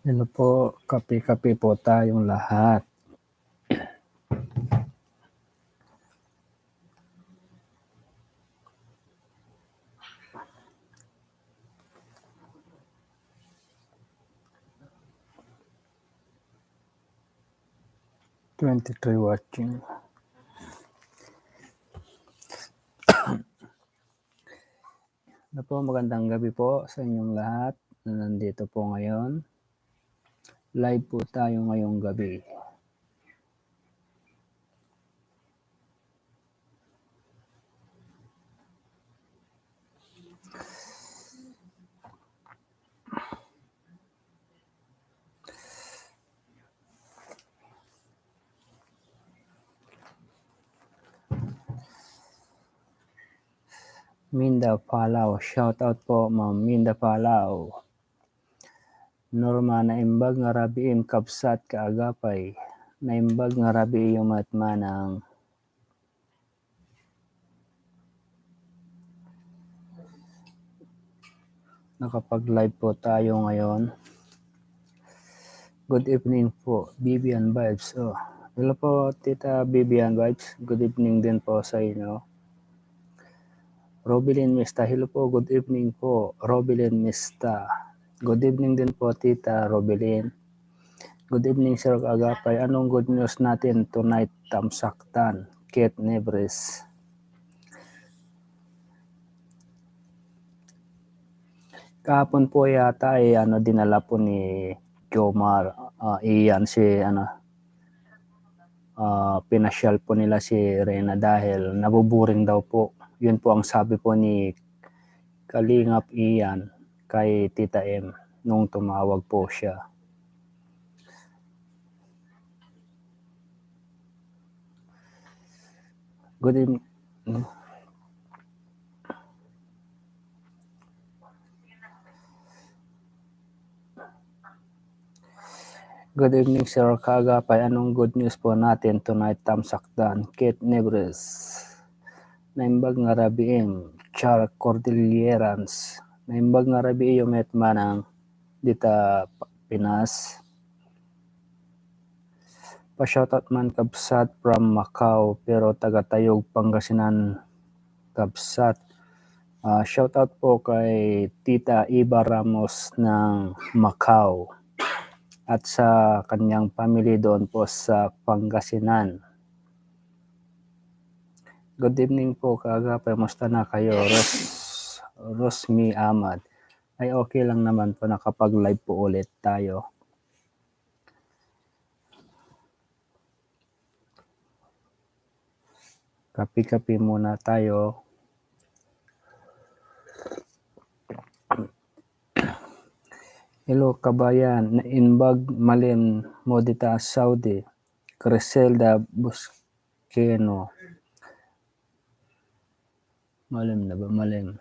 Hello po, kape-kape po tayong lahat. Twenty-three watching. Hello po, magandang gabi po sa inyong lahat na nandito po ngayon. Live po tayo ngayong gabi. Minda Palaw, shout out po Ma'am Minda Palaw. Norma naimbag nga rabiim kapsat kaagapay. Naimbag nga rabi yung matmanang. Nakapag-live po tayo ngayon. Good evening po, Bibian Vibes. Oh, hello po, Tita Bibian Vibes. Good evening din po sa inyo. Robilyn Mista, hello po, good evening po. Robilyn Mista. Good evening din po, Tita Robilyn. Good evening, Sir Agapay. Anong good news natin tonight, Tamsaktan, Kate Nebres? Kahapon po yata ay dinala po ni Jomar, Ian si pinasyal po nila si Rena dahil nabuburing daw po. Yun po ang sabi po ni Kalingap Ian kay Tita M nung tumawag po siya. Good evening. Good evening, Sir Kagapay. Anong good news po natin tonight, Tamsakdan? Kate Nebres. Naimbag nga rabiim, Char Cordillerans. Naimbag nga rabiim yung metmanang dita Pinas. Pa-shoutout man kabsat from Macau pero taga-Tayog, Pangasinan kabsat. Shoutout po kay Tita Iba Ramos ng Macau at sa kanyang family doon po sa Pangasinan. Good evening po, Kaagapay. Musta na kayo? Rosmi Ahmad. Ay okay lang naman po, nakapag-live po ulit tayo. Kapi-kapi muna tayo. Hello kabayan, naimbag malim modita Saudi, Criselda Busqueno. Malim na ba? Malim.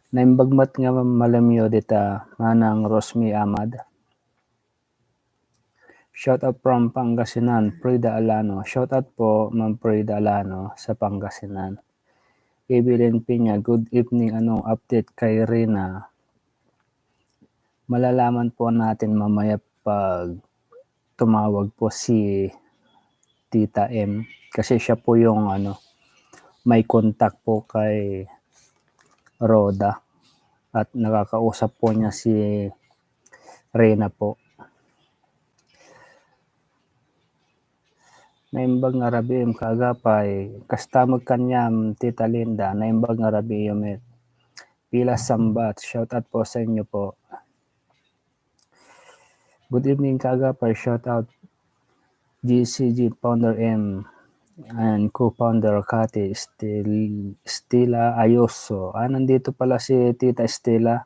Naimbagmat nga malim yo dita manang Rosmi Ahmad. Shout out from Pangasinan, Prida Alano. Shout out po Ma'am Prida Alano sa Pangasinan. Evelyn Piña, good evening. Anong update kay Rina? Malalaman po natin mamaya pag tumawag po si Tita M kasi siya po yung may contact po kay Roda at nakakausap po niya si Rena po. Naimbag nga rabiim Kaagapay, kastamag kanyam Tita Linda, naimbag nga rabiim Pila Sambat, shout out po sa inyo po. Good evening Kaagapay, shout out GCG Founder M. and co-founder Kati Stella Ayuso. Nandito pala si Tita Stella.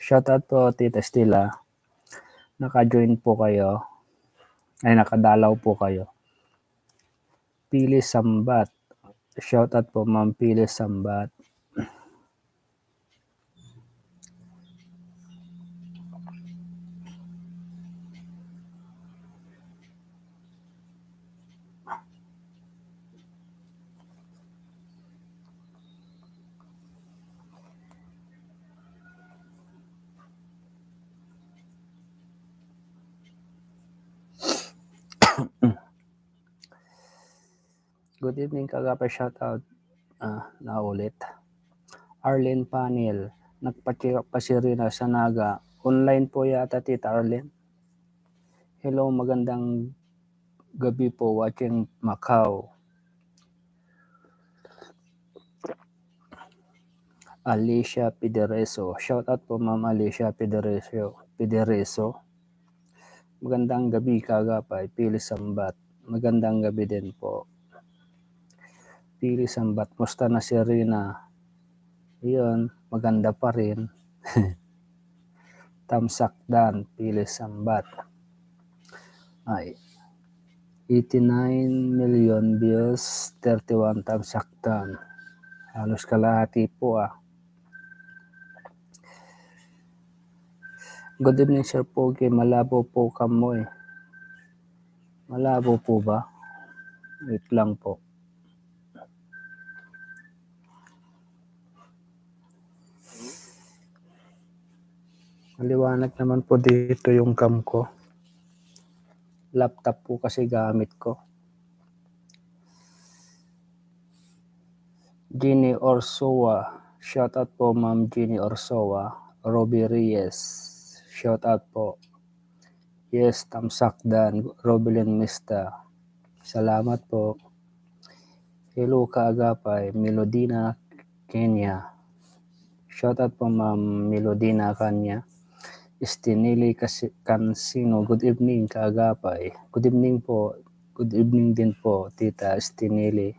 Shoutout po Tita Stella. Naka-join po kayo. Ay nakadalaw po kayo. Pili Sambat. Shoutout po Ma'am Pili Sambat. Good evening kagapay, shoutout. Naulit. Arlene Panel. Nagpa-check up pa si Rina sa Naga. Online po yata Tita Arlene. Hello, magandang gabi po watching Macau. Alicia Pidereso. Shoutout po Ma'am Alicia Pidereso. Magandang gabi kagapay. Pili Sambat. Magandang gabi din po. Pili Sambat. Musta na si Rina? Yun, maganda pa rin. Tamsakdan. Pili Sambat. Ay, 89 million views, 31 tamsakdan. Halos kalahati po Good evening Sir Pogi, malabo po kamoy. Malabo po ba? Wait lang po. Maliwanag naman po dito yung cam ko. Laptop po kasi gamit ko. Ginny Orsoa. Shoutout po Ma'am Ginny Orsoa. Robbie Reyes. Shoutout po. Yes, tamsakdan. Robelin Mista. Salamat po. Hello kaagapay. Melodina Kenya. Shoutout po Ma'am Melodina Kanya. Istinili Cansino. Good evening kaagapay. Good evening po. Good evening din po Tita Istinili.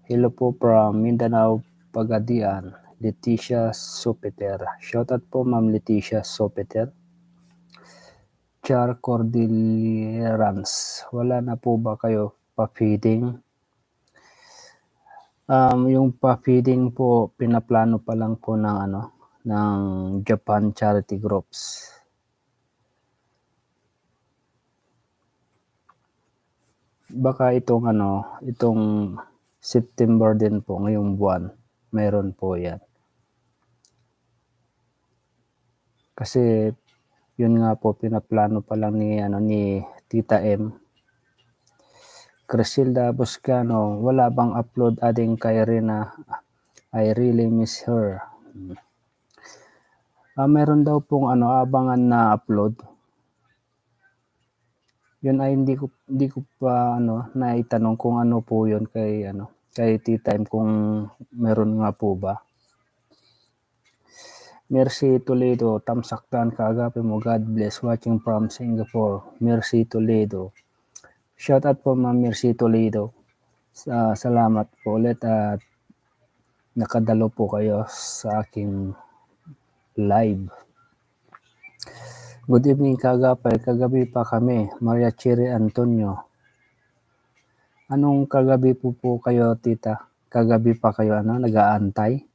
Hello po from Mindanao, Pagadian. Leticia Sopeter. Shoutout po Ma'am Leticia Sopeter. Char Cordillerans. Wala na po ba kayo pa-feeding? Yung pa-feeding po, pinaplano pa lang po ng Japan Charity Groups. Baka itong September din po, ngayong buwan, mayroon po yan. Kasi yun nga po, pinaplano pa lang ni Tita M. Crisilda Buscano, wala bang upload ading kay Rina? I really miss her. Meron daw pong abangan na upload. Yun ay hindi ko pa naitanong kung ano po yun kay Tita M kung meron nga po ba. Mercy Toledo, tamsakdan kaagapi mo. God bless. Watching from Singapore. Mercy Toledo. Shout out po Ma'am Mercy Toledo. Salamat po ulit at nakadalo po kayo sa aking live. Good evening kagapay. Kagabi pa kami. Maria Cherry Antonio. Anong kagabi po kayo, Tita? Kagabi pa kayo nag-aantay?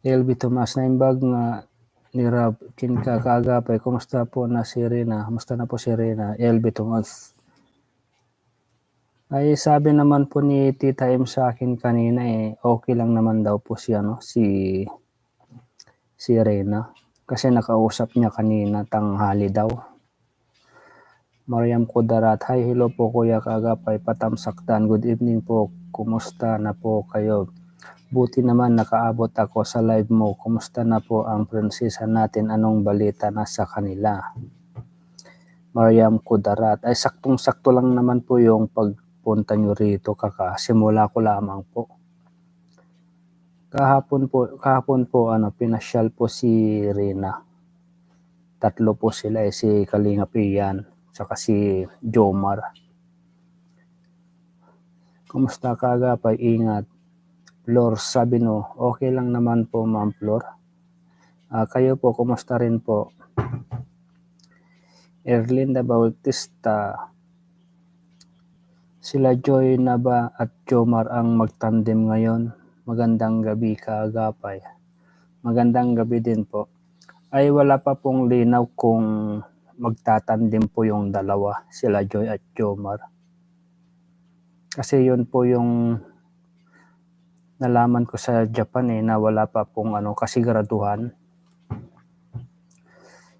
LB Tomas, naimbag nga ni Rob Kinka kagapay. Kumusta po na si Rina? Kumusta na po si Rina? LB Tomas. Ay sabi naman po ni Tita M sa akin kanina okay lang naman daw po si Rina. Kasi nakausap niya kanina tanghali daw. Mariam Kudarat, hi, hello po Kuya Kagapay, patamsakdan. Good evening po. Kumusta na po kayo? Buti naman nakaabot ako sa live mo. Kumusta na po ang prinsesa natin? Anong balita na sa kanila? Mariam Kudarat. Ay saktong-sakto lang naman po yung pagpunta nyo rito kakasimula ko lamang po. Kahapon po pinasyal po si Rina. Tatlo po sila si Kalingap Ian, saka si Jomar. Kumusta ka agapay? Ingat. Flor Sabino, okay lang naman po Ma'am Flor. Kayo po, kumusta rin po? Erlinda Bautista, sila Joy na ba at Jomar ang magtandem ngayon? Magandang gabi kaagapay. Magandang gabi din po. Ay wala pa pong linaw kung magtatandem po yung dalawa, sila Joy at Jomar. Kasi yun po yung nalaman ko sa Japan na wala pa pong kasiguraduhan.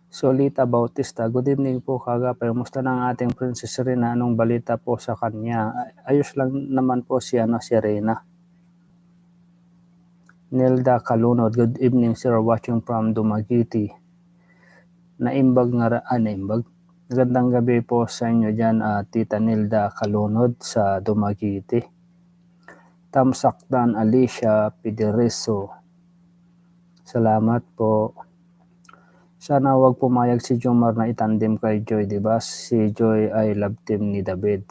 Solita Bautista, good evening po kagapay. Kumusta na ang ating Princess Rina? Anong balita po sa kanya? Ayos lang naman po si Rina. Nelda Calunod, good evening sir, watching from Dumaguete. Naimbag. Magandang gabi po sa inyo dyan, Tita Nelda Calunod sa Dumaguete. Tamsakdan Alicia Pidereso, salamat po. Sana wag pumayag si Jomar na itandem kay Joy, di ba? Si Joy ay love team ni David.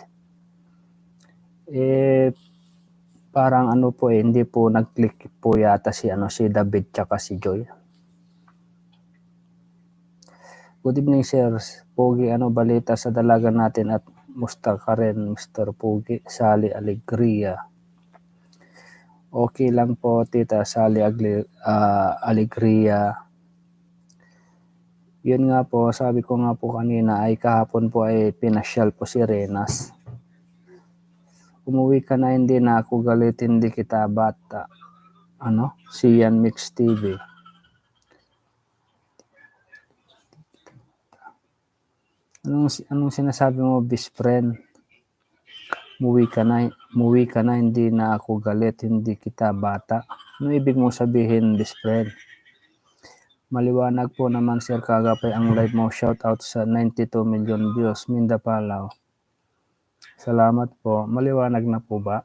Parang hindi po nag-click po yata si David tsaka si Joy. Good evening sir, Pogi, balita sa dalaga natin at musta ka rin Mr. Pogi? Sally Alegria. Okay lang po Tita Sally Alegria. Yun nga po, sabi ko nga po kanina ay kahapon po ay pinasyal po si Renas. Umuwi ka na, hindi na ako galit, hindi kita bata. Si Yan Mix TV. Anong sinasabi mo, best friend? Umuwi ka na, hindi na ako galit, hindi kita bata. Ano ibig mo sabihin, best friend? Maliwanag po naman sir kagapay ang live mo. Shout out sa 92 million views, Minda Palaw. Salamat po. Maliwanag na po ba?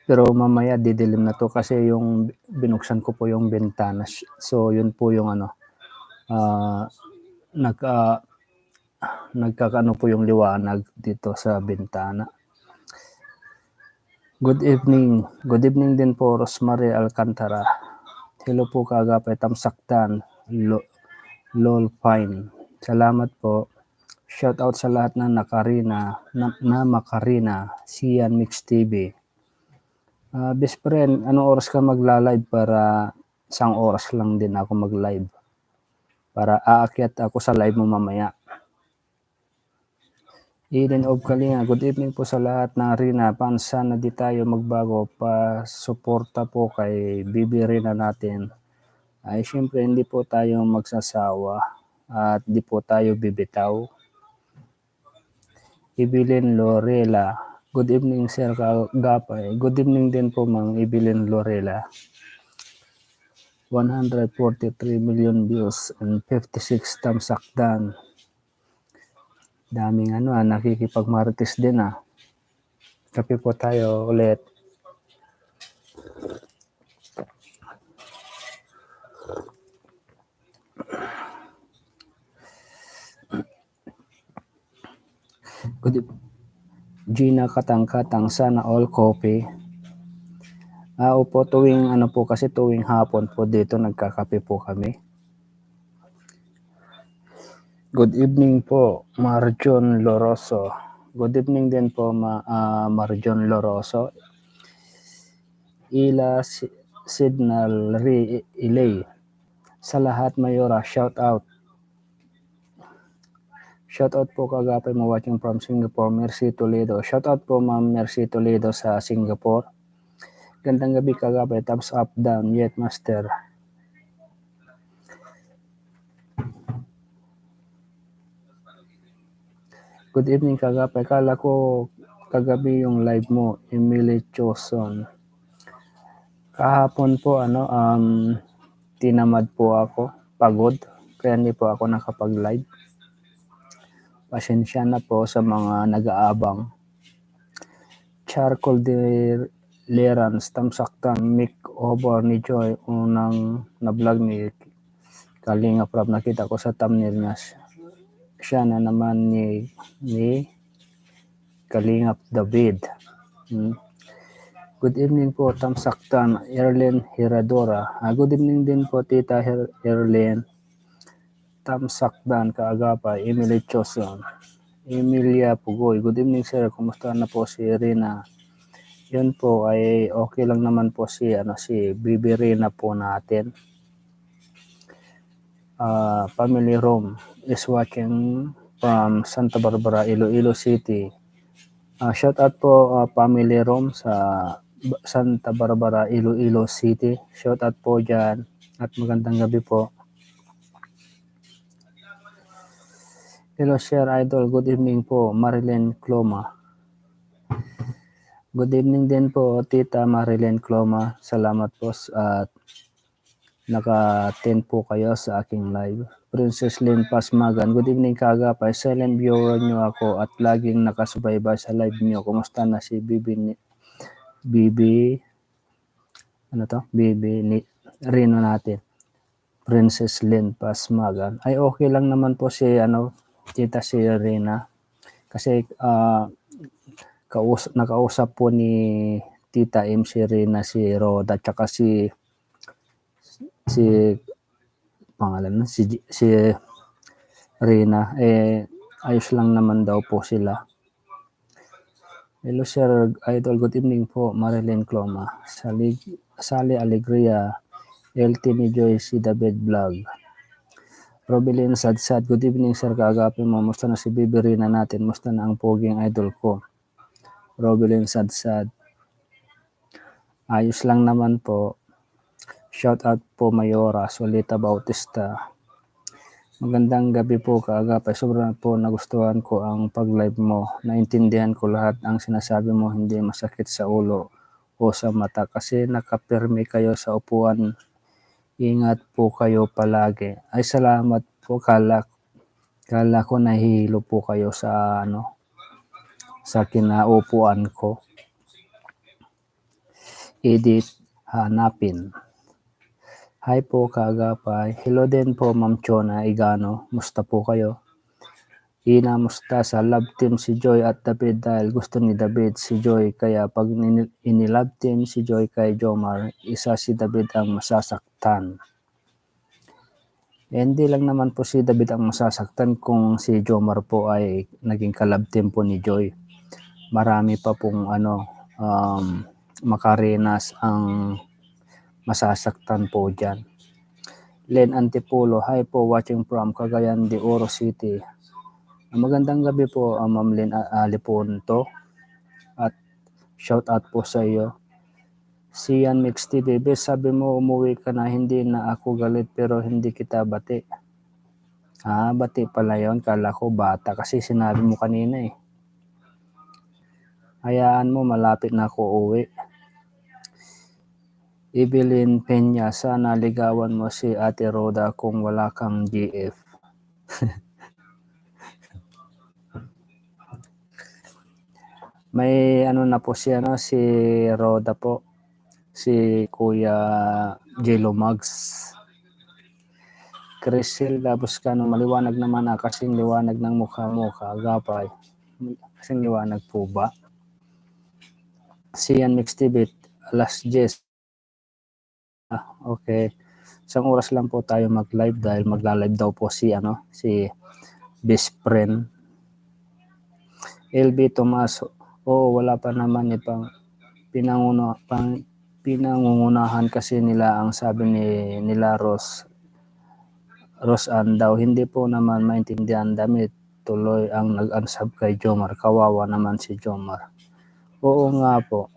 Pero mamaya didilim na to kasi yung binuksan ko po yung bintana. So yun po yung nagkakano po yung liwanag dito sa bintana. Good evening. Good evening din po Rosemary Alcantara. Hello po kagapay, Tamsakdan Lol Fine. Salamat po. Shout out sa lahat na makarina, Sian Mix TV. Best friend, anong oras ka magla-live para isang oras lang din ako mag-live? Para aakyat ako sa live mo mamaya. Eden of Kalinga, good evening po sa lahat na Rina. Pansa na di tayo magbago pa suporta po kay Bibi Rina natin. Ay syempre hindi po tayo magsasawa at di po tayo bibitaw. Evelyn Lorela, good evening sir Gapay. Good evening din po Mang Evelyn Lorela. 143 million views and 56 tamsakdan. Daming nakikipagmarites din Kape po tayo ulit. Gina Katang-Katang, sana all coffee. Opo, tuwing tuwing hapon po dito nagkakape po kami. Good evening po, Marjon Loroso. Good evening din po, Marjon Loroso. Ila Signal Ilay. Sa lahat Mayora, shout out. Shout out po kagapay mo watching from Singapore, Mercy Toledo. Shout out po Ma'am Mercy Toledo sa Singapore. Gandang gabi kagapay, thumbs up, down, yet master. Good evening kagapay, kala ko kagabi yung live mo, Emily Choson. Kahapon po tinamad po ako, pagod, kaya hindi po ako nakapag-live. Pasensya na po sa mga nag-aabang. Charcoal Lerans, tamsaktan, makeover ni Joy, unang na-vlog ni Kalinga Prab. Nakita ko sa thumbnail niya, siya na naman ni Kalingap David. Good evening po, tamsaktan, Erlen Hiradora. Good evening din po, Tita Erlen. Tamsakdan, kaagapay, Emily Choson. Emilia Pugoy, good evening sir, kumusta na po si Rina? Yun po ay okay lang naman po si Bibi Rina po natin. Family Rome is watching from Santa Barbara, Iloilo City. Shout out po Family Rome sa Santa Barbara, Iloilo City. Shout out po dyan at magandang gabi po. Hello Sir Idol, good evening po, Marilyn Cloma. Good evening din po, Tita Marilyn Cloma. Salamat po at naka-attend po kayo sa aking live. Princess Lynn Pasmagan, good evening kaagapay. Silent viewer nyo ako at laging nakasubaybay sa live nyo. Kumusta na si Bibi Rino natin. Princess Lynn Pasmagan. Ay okay lang naman po si Tita si Rina. Kasi nakausap po ni Tita MC Rina si Roda at saka si Rina, ayos lang naman daw po sila. Hello Sir Idol, good evening po, Marilyn Cloma. Sally Alegria, LT ni Joy, si David Vlog. Robelin Sadsad, good evening Sir, kaagapin mo, musta na si Bibi Rina natin, musta na ang poging idol ko. Robelin Sadsad, ayos lang naman po. Shout out po Mayora, Solita Bautista. Magandang gabi po kaagapay. Sobrang po nagustuhan ko ang pag-live mo. Naintindihan ko lahat ang sinasabi mo, hindi masakit sa ulo o sa mata kasi nakapirmi kayo sa upuan. Ingat po kayo palagi. Ay salamat po, kala ko nahihilo po kayo sa sa kinaupuan ko. Edit hanapin. Hi po kaagapay. Hello din po Ma'am Chona Igano. Musta po kayo? Ina musta sa love team si Joy at David dahil gusto ni David si Joy. Kaya pag inilove team si Joy kay Jomar, isa si David ang masasaktan. Hindi lang naman po si David ang masasaktan kung si Jomar po ay naging kalab team po ni Joy. Marami pa pong makarinas ang masasaktan po dyan. Len Antipulo, hi po, watching from Cagayan de Oro City. Magandang gabi po, Ma'am Len Alipunto. At shout out po sa iyo. Si Yan Mix TV, sabi mo umuwi ka na, hindi na ako galit pero hindi kita bati. Bati pala yun, kala ko bata kasi sinabi mo kanina eh. Hayaan mo, malapit na ako uwi. Evelyn Peña, sana ligawan mo si Ate Roda kung wala kang GF. May na po si Roda po, si Kuya Jello Mags. Crisel Labuscano, maliwanag naman kasing liwanag ng mukha mo, kaagapay. Kasing liwanag po ba? Si Yan Mix TV, alas 10. Okay. Isang oras lang po tayo mag-live dahil magla-live daw po si best friend. LB Tomas, wala pa naman pinangungunahan kasi nila ang sabi nila Rosan daw. Hindi po naman maintindihan, dami tuloy ang nag-unsub kay Jomar. Kawawa naman si Jomar. Oo nga po.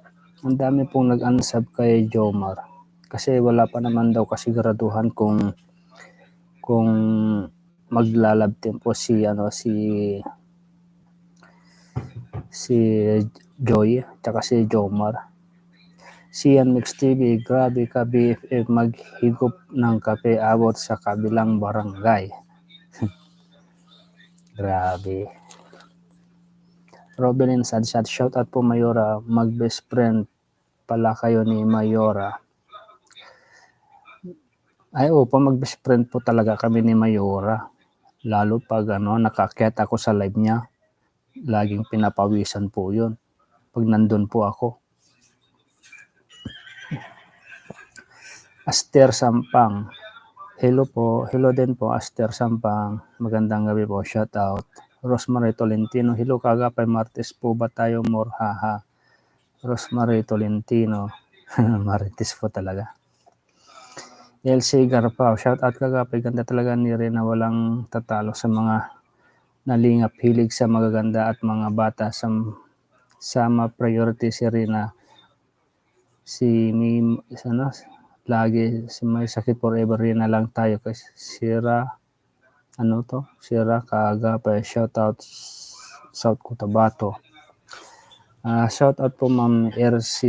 Ang dami pong nag-unsub kay Jomar. Kasi wala pa naman daw kasiguraduhan kung maglalab din po si Joy tsaka si Jomar. Si Yan Mix TV, grabe ka BFF, maghigop ng kape abot sa kabilang barangay. Grabe. Robelin Sadsad, shout out po Mayora, mag best friend pala kayo ni Mayora. Ay, opo, mag-best friend po talaga kami ni Mayora. Lalo pag nakakyat ako sa live niya, laging pinapawisan po yun pag nandun po ako. Aster Sampang. Hello po. Hello din po, Aster Sampang. Magandang gabi po. Shout out. Rosemary Tolentino. Hello, kagapay. Martes po ba tayo more? Haha. Rosemary Tolentino. Marites po talaga. LC Garpao. Shout out, kagapay. Ganda talaga ni Rina. Walang tatalo sa mga nalingap, hilig sa magaganda at mga bata. Sama priority si Rina. Si Mim, lagi si may sakit forever rin na lang tayo kasi Sira Kaagapay. Shout out South Cotabato. Shout out po Ma'am LC.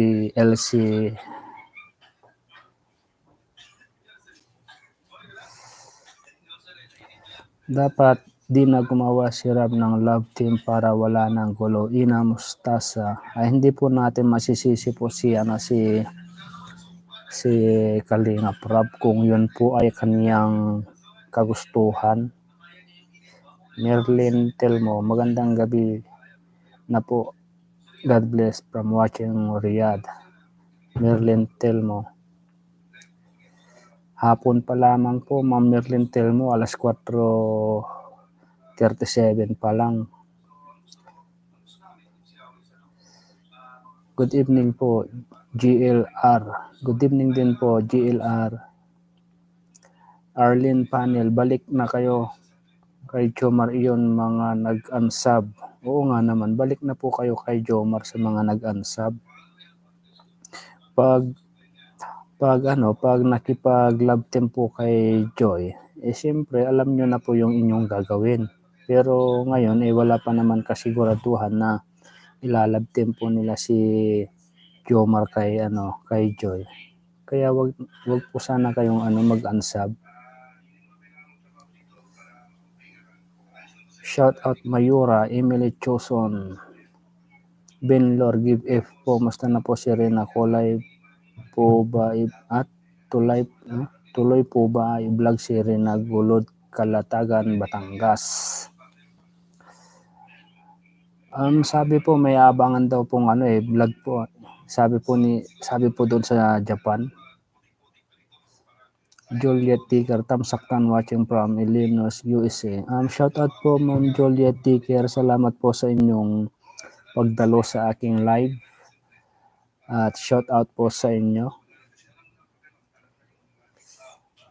Dapat di na gumawa si Rab ng love team para wala ng gulo. Ina Mustasa. Ay, hindi po natin masisisi po si Kalingap Rab kung yun po ay kaniyang kagustuhan. Merlin Telmo, magandang gabi na po. God bless from watching Riyadh. Merlin Telmo. Hapon pa lamang po, Ma'am Merlin Telmo, alas 4:37 pa lang. Good evening po, GLR. Good evening din po, GLR. Arlene Panel, balik na kayo kay Jomar iyon mga nag-unsub. Oo nga naman, balik na po kayo kay Jomar sa mga nag-unsub. Pag nakipag-love team po kay Joy, siyempre alam nyo na po yung inyong gagawin. Pero ngayon, wala pa naman kasiguraduhan na ilalove team po nila si Jomar kay Joy. Kaya wag po sana kayong mag-unsub. Shout out Mayura, Emily Choson, Benlor, give F po. Musta na po si Rina? Kulay po ba at tuloy po ba i-vlog si Rina Gulod, Kalatagan, Batangas? Sabi po may abangan daw pong vlog po. Sabi po doon sa Japan. Juliet Ticker, Tamsaktan watching from Illinois, USA. Shout out po Ma'am Juliet Ticker. Salamat po sa inyong pagdalo sa aking live. At shout out po sa inyo.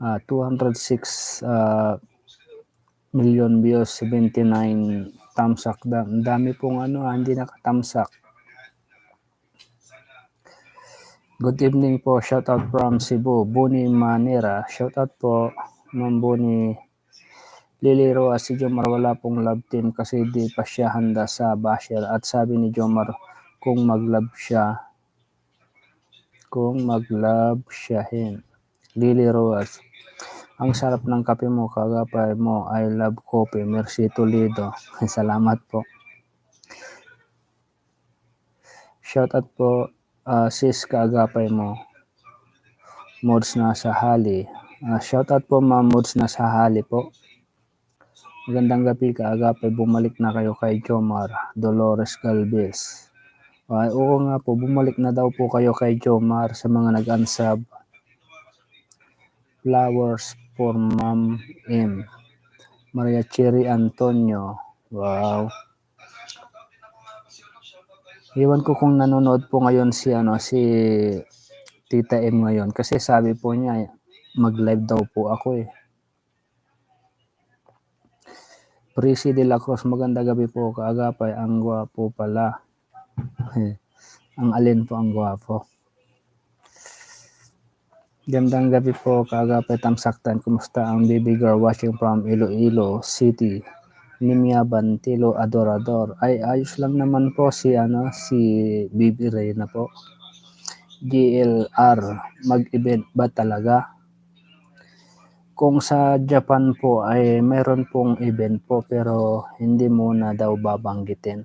206 million views, 79 tamsak. Ang dami pong hindi nakatamsak. Good evening po. Shout out from Cebu, Buni Manera. Shout out po Ma'am Buni. Lily Roa, si Jomar wala pong love team kasi di pa siya handa sa basher. At sabi ni Jomar kung mag-love siyahin. Lily Roas, ang sarap ng kape mo, kagapay mo. I love coffee. Mercy Toledo. Salamat po. Shout out po sis, kaagapay mo. Mods na sa hali. Shout out po Ma'am Mods na sa hali po. Magandang gabi, kaagapay. Bumalik na kayo kay Jomar. Dolores Galvez. Oo nga po, bumalik na daw po kayo kay Jomar sa mga nag-unsub. Flowers for Ma'am M. Maria Cherry Antonio. Wow. Iwan ko kung nanonood po ngayon si Tita M ngayon kasi sabi po niya mag-live daw po ako . Prissy de la Cruz, maganda gabi po, kaagapay. Ang gwapo pala. Ang alin po ang gwapo. Gandang gabi po, kaagapay. Tamsaktan, kumusta ang baby girl watching from Iloilo City? Nimia Bantilo Adorador. Ay, ayos lang naman po si Baby Reyna po. GLR, mag-event ba talaga? Kung sa Japan po ay mayroon pong event po pero hindi muna daw babanggitin.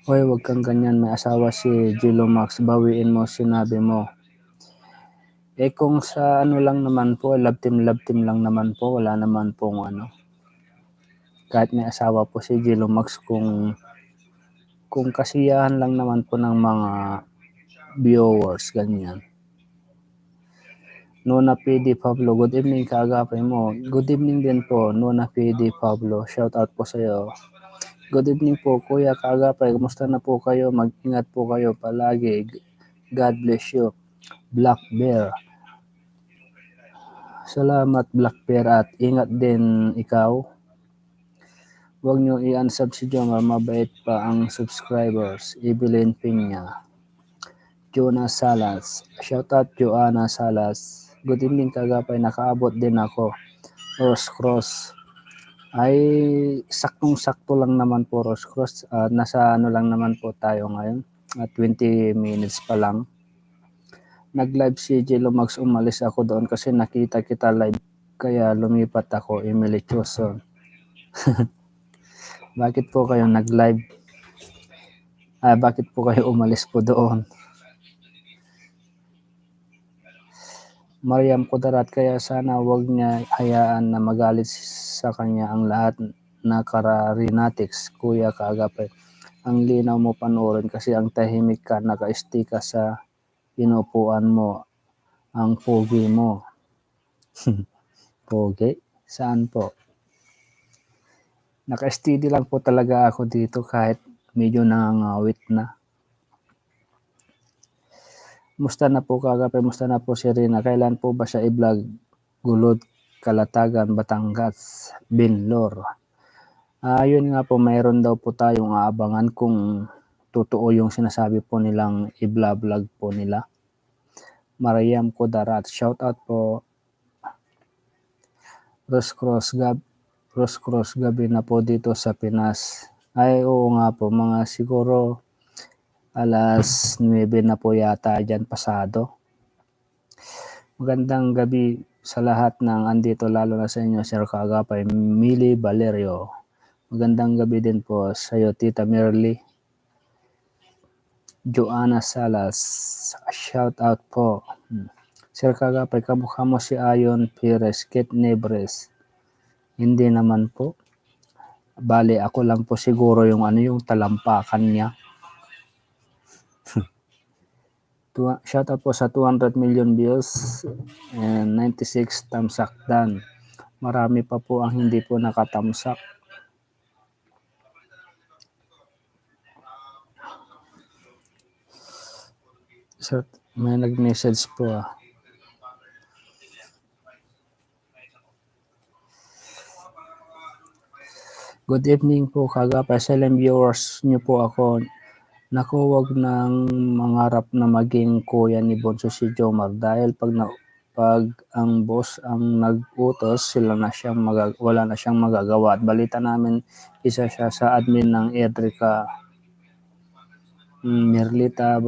Hoy, wag kang ganyan, may asawa si Jilo Max, bawiin mo sinabi mo. Eh kung sa ano lang naman po, love team lang naman po, wala naman pong ano. Kahit may asawa po si Jilo Max, kung kasiyahan lang naman po ng mga viewers, ganyan. Nona PD Pablo, good evening kaagapay mo. Good evening din po, Nona PD Pablo. Shout out po sa iyo. Good evening po, Kuya Kaagapay. Kumusta na po kayo? Mag-ingat po kayo palagi. God bless you. Black Bear. Salamat Black Bear at ingat din ikaw. Huwag niyo i-unsub si Jomar, mabait pa ang subscribers. Evelyn Piña. Joanna Salas. Shoutout Joanna Salas. Good evening Kagapay, nakaabot din ako. Rose Cross. Ay saktong-sakto lang naman po Rose Cross. Nasa ano lang naman po tayo ngayon. 20 minutes pa lang. Nag-live si Jello Max, umalis ako doon kasi nakita kita live. Kaya lumipat ako, Emily Choson. Bakit po kayo nag-live? Bakit po kayo umalis po doon? Mariam Kudarat, kaya sana wag niya hayaan na magalit sa kanya ang lahat na kararinatics, Kuya Kaagapay. Ang linaw mo panoorin kasi ang tahimik ka, naka-stay ka sa inupuan mo, ang pogi mo. Pogi? Saan po? Naka-steady lang po talaga ako dito kahit medyo nangangawit na. Musta na po Kaagapay? Musta na po si Rina? Kailan po ba siya i-vlog? Gulod, Kalatagan, Batangas, Binlor. Yun nga po, mayroon daw po tayong aabangan kung totoo yung sinasabi po nilang i-vlog po nila. Mariam Kudarat, shout out po. Rose Cross gabi na po dito sa Pinas. Ay oo nga po, mga siguro alas 9 na po yata dyan pasado. Magandang gabi sa lahat ng andito, lalo na sa inyo Sir Kaagapay, Mili Valerio. Magandang gabi din po sa iyo Tita Merly. Joanna Salas, shout out po. Sir Kaagapay, kamukha mo si Ayon Perez, Kate Nebres. Hindi naman po. Bale, ako lang po siguro yung yung talampakan niya. Shout out po sa 200 million views and 96 tamsak done. Marami pa po ang hindi po nakatamsak. So, may nag-message po Good evening po Kaagapay. Silent viewers niyo po ako. Naku, wag nang mangarap na maging kuya ni Bonso si Jomar dahil pag ang boss ang nag-utos, wala na siyang magagawa. At balita namin, isa siya sa admin ng Edrica Merlita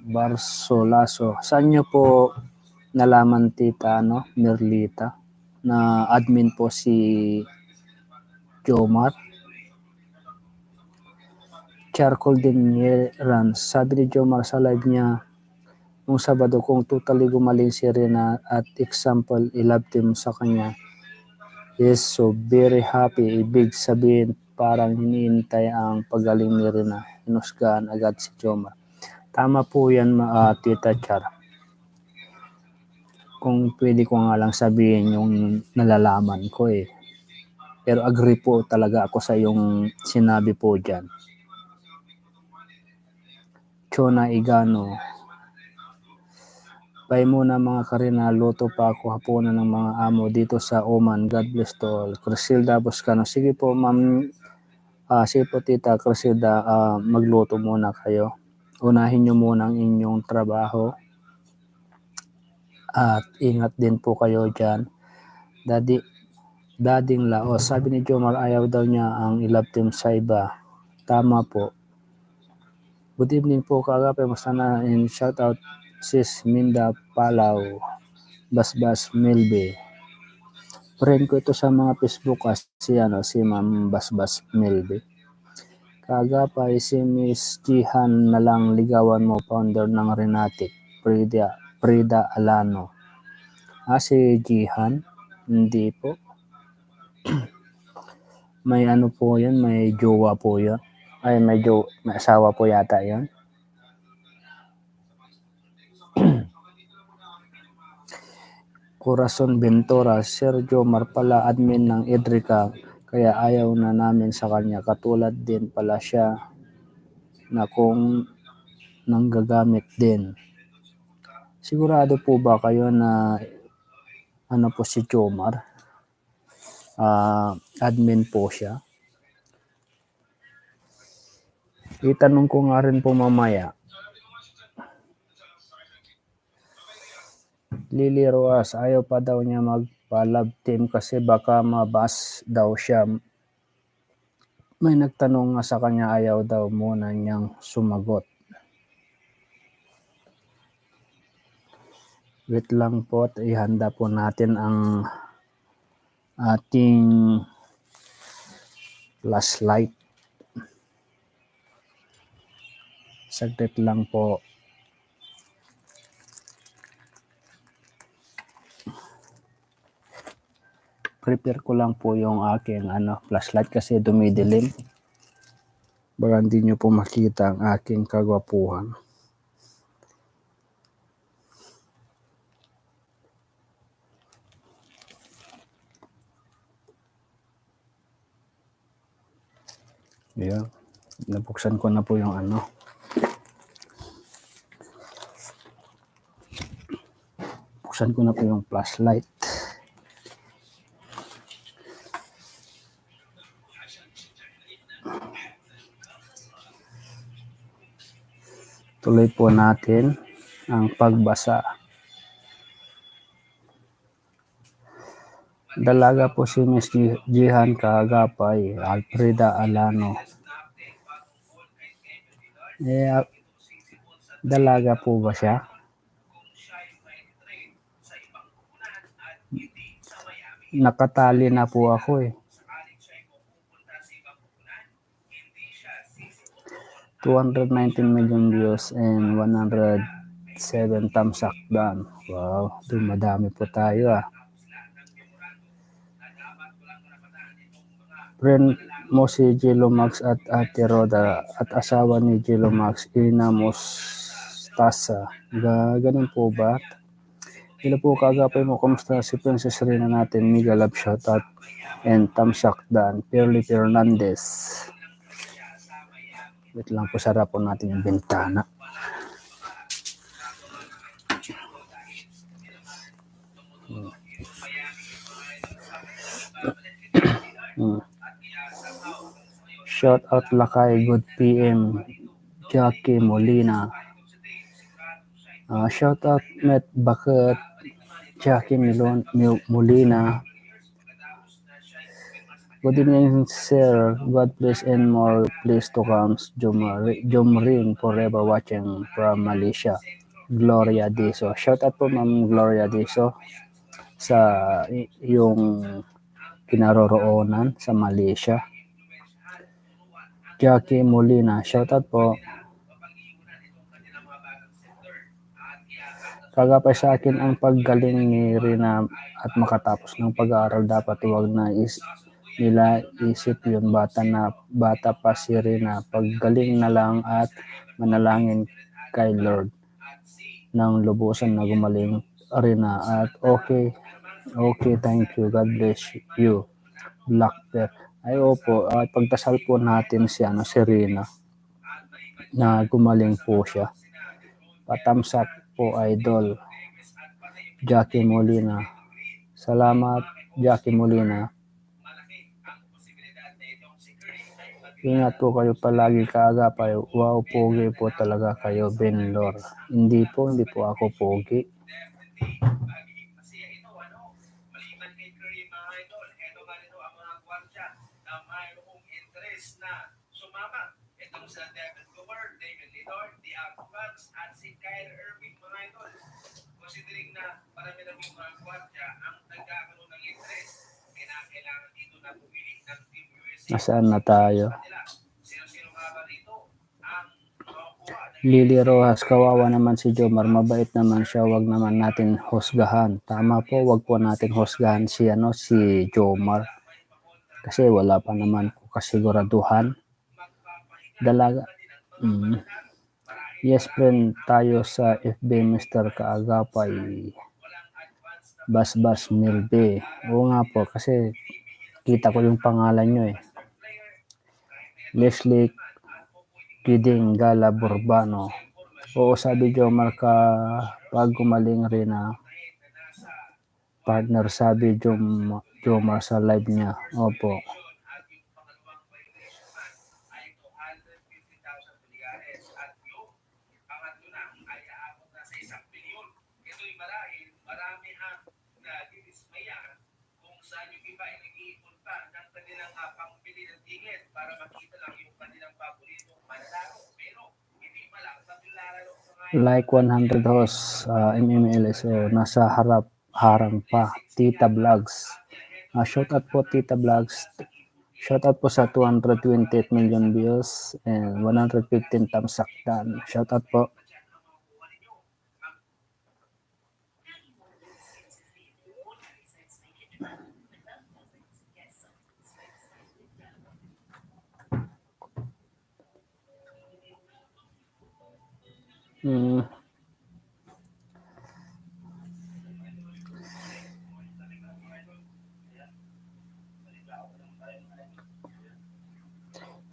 Barsolaso. Saan niyo po nalaman Tita Merlita na admin po si Jomar? Charcoal din Ran. Sabi ni Jomar sa live niya nung Sabado kung totally gumaling si Rina at example i-love team sa kanya is so very happy. Ibig sabihin parang hinihintay ang pagaling ni Rina. Inusgahan agad si Jomar. Tama po yan Tita Char. Kung pwede ko nga lang sabihin yung nalalaman ko Pero agree po talaga ako sa yung sinabi po dyan. Chona Igano. Pay muna mga Karina, luto pa ako hapunan ng mga amo dito sa Oman. God bless to all. Crisilda Buscano. Sige po ma'am, sige po Tita Crisilda, magluto muna kayo. Unahin nyo muna ang inyong trabaho. At ingat din po kayo dyan. Dading Laos. Sabi ni Jomar, ayaw daw niya ang i-love team sa iba. Tama po. Good evening po Kaagapay. Basta na in shout out Sis Minda Palaw, Basbas Milbe. Friend ko ito sa mga Facebook si Ma'am Basbas Milbe. Kaagapay si Miss Jihan na lang ligawan mo, founder ng Renatic, Frida Alano. Si Jihan? Hindi po. May ano po yun, may jowa po yun. Ay, may asawa po yata yun. Corazon Ventura, Sergio Marpala, admin ng Edrica, kaya ayaw na namin sa kanya. Katulad din pala siya na kung nanggagamit din. Sigurado po ba kayo na ano po si Jomar? Admin po siya. Itanong ko nga rin po mamaya. Lily Roas, ayaw pa daw niya magpa-love team kasi baka mabas daw siya. May nagtanong nga sa kanya, ayaw daw muna niyang sumagot. Wait lang po at ihanda po natin ang ating flashlight. Saglit lang po. Prepare ko lang po yung aking flashlight kasi dumidilim. Baka hindi nyo po makita ang aking kagwapuhan. Ayan. Nabuksan ko na po yung Buksan ko na po yung flashlight. Tuloy po natin ang pagbasa. Dalaga po si Miss Jihan Kaagapay, Alfreda Alano. Dalaga po ba siya? Nakatali na po ako eh. 219 million views and 107 thumbs up done. Wow, madami po tayo Friend mo si Jello Max at Ate Roda at asawa ni Jello Max, Ina Mostasa. Ganun po ba? Hello po, Kaagapay mo. Kamusta si Princess Rina natin? Mega love shoutout and thumbs up done. Perly Fernandez. Wait lang po, sarap po natin yung bintana. Shout out Lakay, good PM. Jackie Molina. Shout out Met Bakit, Jackie Molina. Good evening, sir. God bless and more please to come. Jomrin forever watching from Malaysia. Gloria Diso. Shout out po Ma'am Gloria Diso sa yung kinaroroonan sa Malaysia. Jackie Molina. Shout out po. Kagapay sa akin ang paggaling ni Rina at makatapos ng pag-aaral, dapat huwag na nila isip yun, bata pa si Rina. Paggaling na lang at manalangin kay Lord ng lubusan na gumaling Rina. At okay, thank you, God bless you. Blackbear. Ay opo, pagdasal po natin si Rina na gumaling po siya. Patamsak po, idol. Jackie Molina. Salamat, Jackie Molina. Ingat po kayo palagi, Kaagapay. Wow, pogi po talaga kayo, Benlor. Hindi po ako pogi. Nasaan na tayo? Lily Rojas, kawawa naman si Jomar, mabait naman siya, wag naman natin husgahan. Tama po, wag po natin husgahan si Jomar kasi wala pa naman po kasiguraduhan. Dalaga. Mm. Yes, friend tayo sa FB Mr. Kaagapay. Basbas Milbe. Oo nga po, kasi kita ko yung pangalan nyo eh. Leslie Kiding Gala Burbano. Oo, sabi Jomar ka pag gumaling rin na partner, sabi Jomar sa live niya. Opo. Like 100 hosts, MMLSO, nasa harang pa, Tita Vlogs. Shout out po Tita Vlogs. Shout out po sa 228 million views and 115 thumbs done. Shout out po.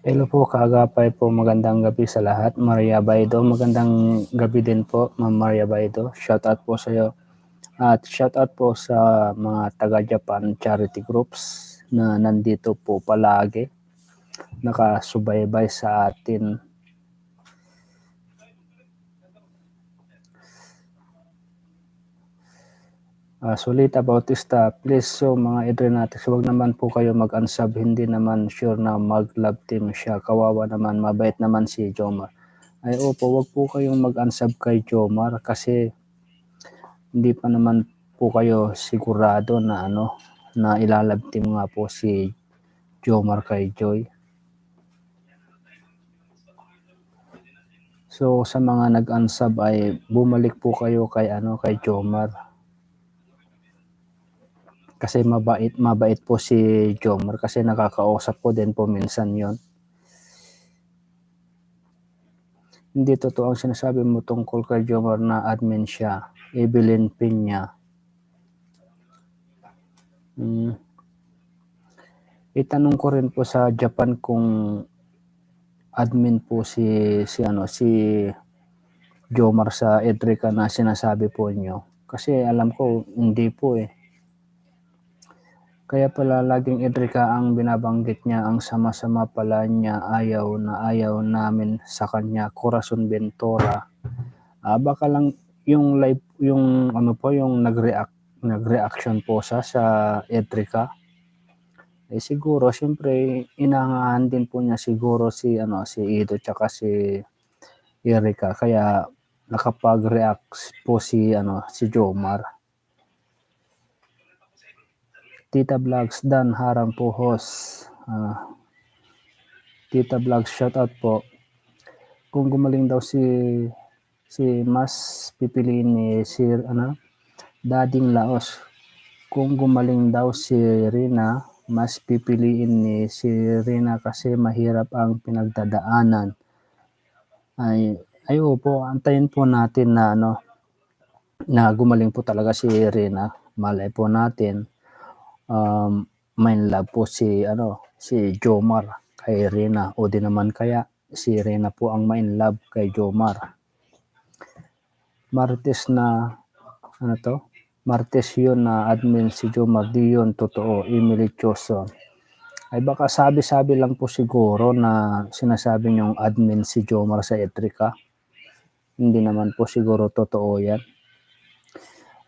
Hello po, kaagapay po, magandang gabi sa lahat. Maria Baido, magandang gabi din po, Ma'am Maria Baido. Shout out po sa iyo. At shout out po sa mga taga-Japan charity groups na nandito po palagi, nakasubaybay sa atin. Solita Bautista, please so mga Adrenatics, huwag naman po kayo mag-unsub, hindi naman sure na mag-love team siya. Kawawa naman, mabait naman si Jomar. Ay opo, huwag po kayong mag-unsub kay Jomar kasi hindi pa naman po kayo sigurado na na ilalove team nga po si Jomar kay Joy. So sa mga nag-unsub ay bumalik po kayo kay kay Jomar. Kasi mabait po si Jomar kasi nakakausap ko din po minsan yon. Hindi totoo ang sinasabi mo tungkol kay Jomar na admin siya. Evelyn Piña. Itanong ko rin po sa Japan kung admin po si Jomar sa Edrica na sinasabi po niyo. Kasi alam ko hindi po eh. Kaya pala laging Edrica ang binabanggit niya, ang sama-sama pala niya, ayaw namin sa kanya, Corazon Ventura. Baka lang yung live, yung yung nag-reaction po sa Edrica. Eh siguro, siyempre, inangahan din po niya siguro si Ido tsaka si Erika. Kaya nakapag-react po si Jomar. Tita Vlogs, Dan Harang po host. Tita Vlogs, shout out po. Kung gumaling daw si mas pipiliin ni si Dading Laos. Kung gumaling daw si Rina, mas pipiliin ni si Rina kasi mahirap ang pinagdadaanan. Ay opo, antayin po natin na na gumaling po talaga si Rina. Malay po natin main love po si Jomar kay Rina, o di naman kaya si Rina po ang main love kay Jomar. Martes yun na admin si Jomar, di yun totoo. Emily Choson. Ay baka sabi-sabi lang po siguro na sinasabi niyong admin si Jomar sa Edrica. Hindi naman po siguro totoo yan.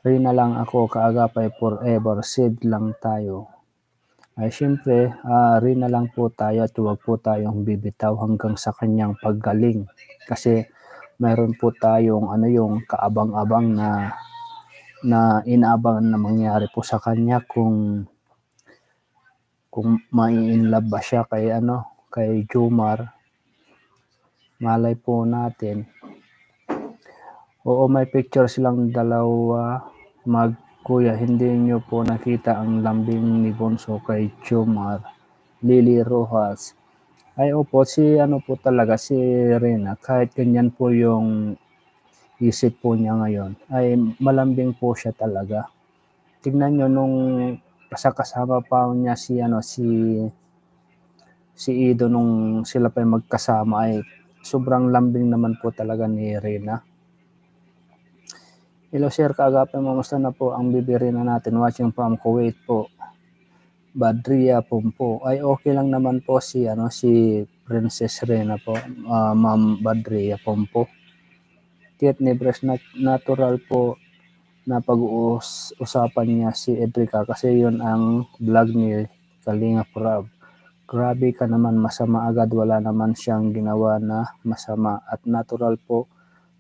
Rina lang ako, kaagapay forever, said lang tayo. Ay syempre, Rina lang po tayo at huwag po tayong bibitaw hanggang sa kanyang paggaling. Kasi meron po tayong yung kaabang-abang na inaabangan na mangyari po sa kanya kung mai-inlove ba siya kay Jomar. Malay po natin. Oo, may picture silang dalawa magkuya. Hindi nyo po nakita ang lambing ni Bonso kay Jomar. Lily Rojas. Ay opo, si ano po talaga, si Rena, kahit ganyan po yung isip po niya ngayon, ay malambing po siya talaga. Tignan nyo nung kasama pa niya si Ido nung sila pa magkasama ay sobrang lambing naman po talaga ni Rena. Hello sir, kaagapay mo, musta na po ang bibirina natin watching from Kuwait po. Badria Pompo. Ay okay lang naman po si Princess Rena po, Ma'am Badria Pompo. Kit ni Bres natural po na pag-uusapan niya si Edrica kasi yun ang vlog ni Kalinga Prab. Grabe ka naman, masama agad, wala naman siyang ginawa na masama at natural po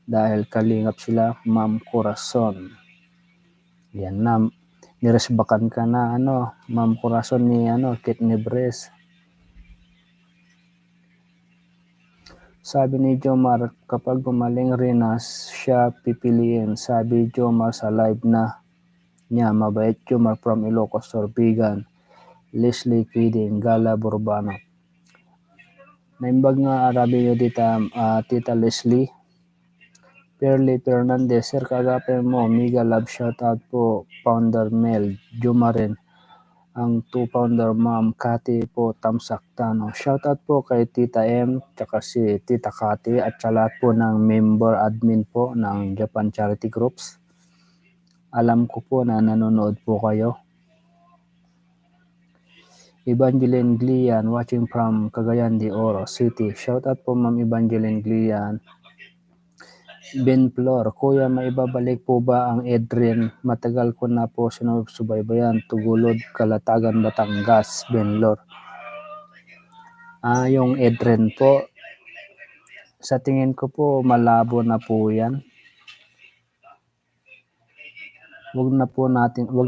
dahil kalingap sila, Ma'am Corazon. Yan na, niresbakan ka na Ma'am Corazon ni Kit ni Bres. Sabi ni Jomar, kapag gumaling Renas, siya pipiliin. Sabi Jomar sa live na niya, mabait Jomar from Ilocos Sorbigan. Leslie Kidding, Gala Burbano. Naimbag nga arabi nyo Tita Leslie. Perly Fernandez, Sir kagapay mo, Miga Love shoutout po, Founder Mel, Jumarin, ang 2-pounder Ma'am Cathy po, Tamsaktano. Shoutout po kay Tita M, tsaka si Tita Cathy, at sa lahat po ng member admin po ng Japan Charity Groups. Alam ko po na nanonood po kayo. Evangeline Glian, watching from Cagayan de Oro City. Shoutout po Ma'am Evangeline Glian. Ben Flor, Kuya, maibabalik po ba ang Edrin? Matagal ko na po sinusubaybayan. Tugulod, Kalatagan, Batangas, Ben Flor. Yung Edrin po, sa tingin ko po malabo na po yan. Wag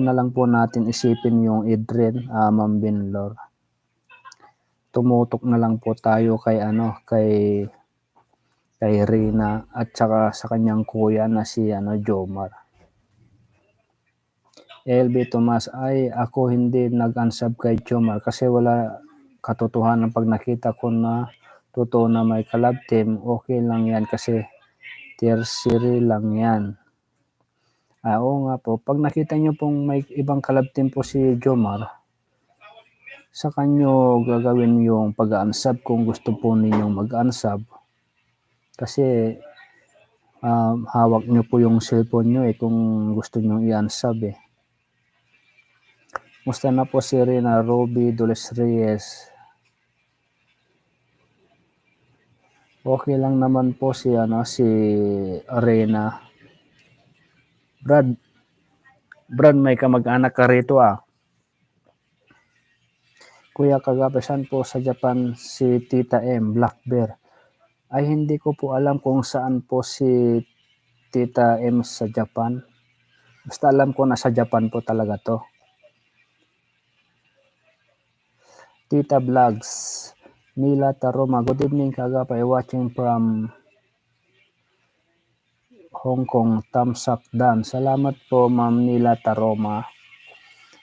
na lang po natin isipin yung Edrin, Ma'am Ben Flor. Tumutok na lang po tayo kay Rina at saka sa kanyang kuya na si Jomar. LB Tomas, ay ako hindi nag-unsub kay Jomar kasi wala katotohanan pag nakita ko na totoo na may collab team, okay lang yan kasi tertiary lang yan. Oo nga po, pag nakita nyo pong may ibang collab team po si Jomar, sa kanyo gagawin yung pag-unsub kung gusto po ninyong mag-unsub. Kasi hawak nyo po yung cellphone nyo kung gusto nyo i-unsub Musta na po si Rina Ruby Doles Reyes? Okay lang naman po si Rina. Brad, may kamag-anak ka rito Kuya kagapasan po sa Japan si Tita M, Black Bear. Ay hindi ko po alam kung saan po si Tita M sa Japan. Basta alam ko na sa Japan po talaga to. Tita Vlogs, Nila Taroma, good evening kagapay, watching from Hong Kong, Tamsak Dan. Salamat po Ma'am Nila Taroma.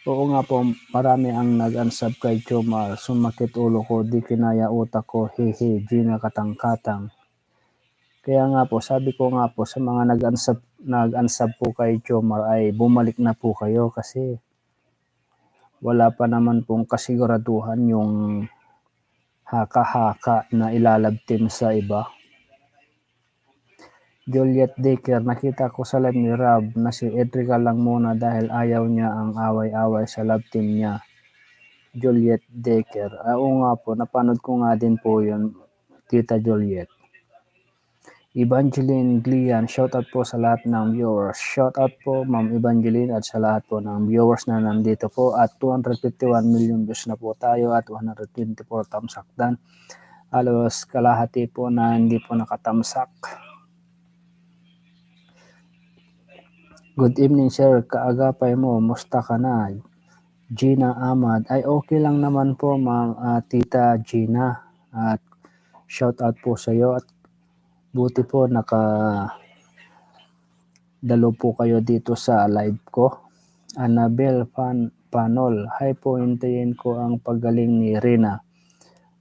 Oo nga po, marami ang nag-unsub kay Jomar. Sumakit ulo ko, di kinaya utak ko, hehe, Gina Katang-Katang. Kaya nga po, sabi ko nga po sa mga nag-unsub po kay Jomar ay bumalik na po kayo kasi wala pa naman pong kasiguraduhan yung haka-haka na ilalabtim sa iba. Juliet Decker, nakita ko sa live ni Rob na si Edrica lang muna dahil ayaw niya ang away-away sa love team niya. Juliet Decker. Oo nga po, napanood ko nga din po yun, Tita Juliet. Evangeline Glian, shoutout po sa lahat ng viewers. Shoutout po Ma'am Evangeline at sa lahat po ng viewers na nandito po at 251 million views na po tayo at 124 tamsakdan. Halos kalahati po na hindi po nakatamsak. Good evening sir, kaagapay mo, musta ka na? Gina Ahmad, ay okay lang naman po Ma'am Tita Gina at shout out po sa iyo at buti po dalo po kayo dito sa live ko. Annabel Panol. Hi po, hintayin ko ang paggaling ni Rina.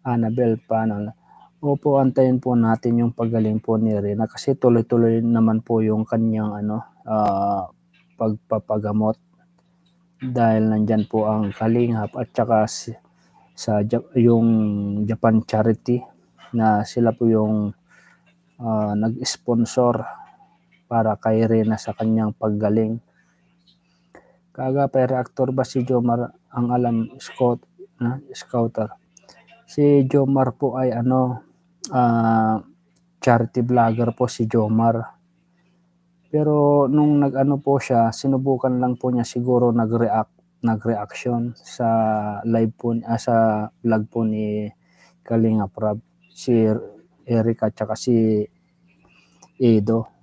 Annabel Panol. Opo, antayin po natin yung paggaling po ni Rina kasi tuloy-tuloy naman po yung kanyang pagpapagamot dahil nandyan po ang Kalingap at saka yung Japan Charity na sila po yung nag-sponsor para kay Rina sa kanyang paggaling. Kaagapay reactor ba si Jomar ang alam scouter? Si Jomar po ay charity vlogger po si Jomar. Pero nung nag-ano po siya, sinubukan lang po niya siguro nag-reaction sa live po sa vlog po ni Kalinga Prab, si Erica at si Edo.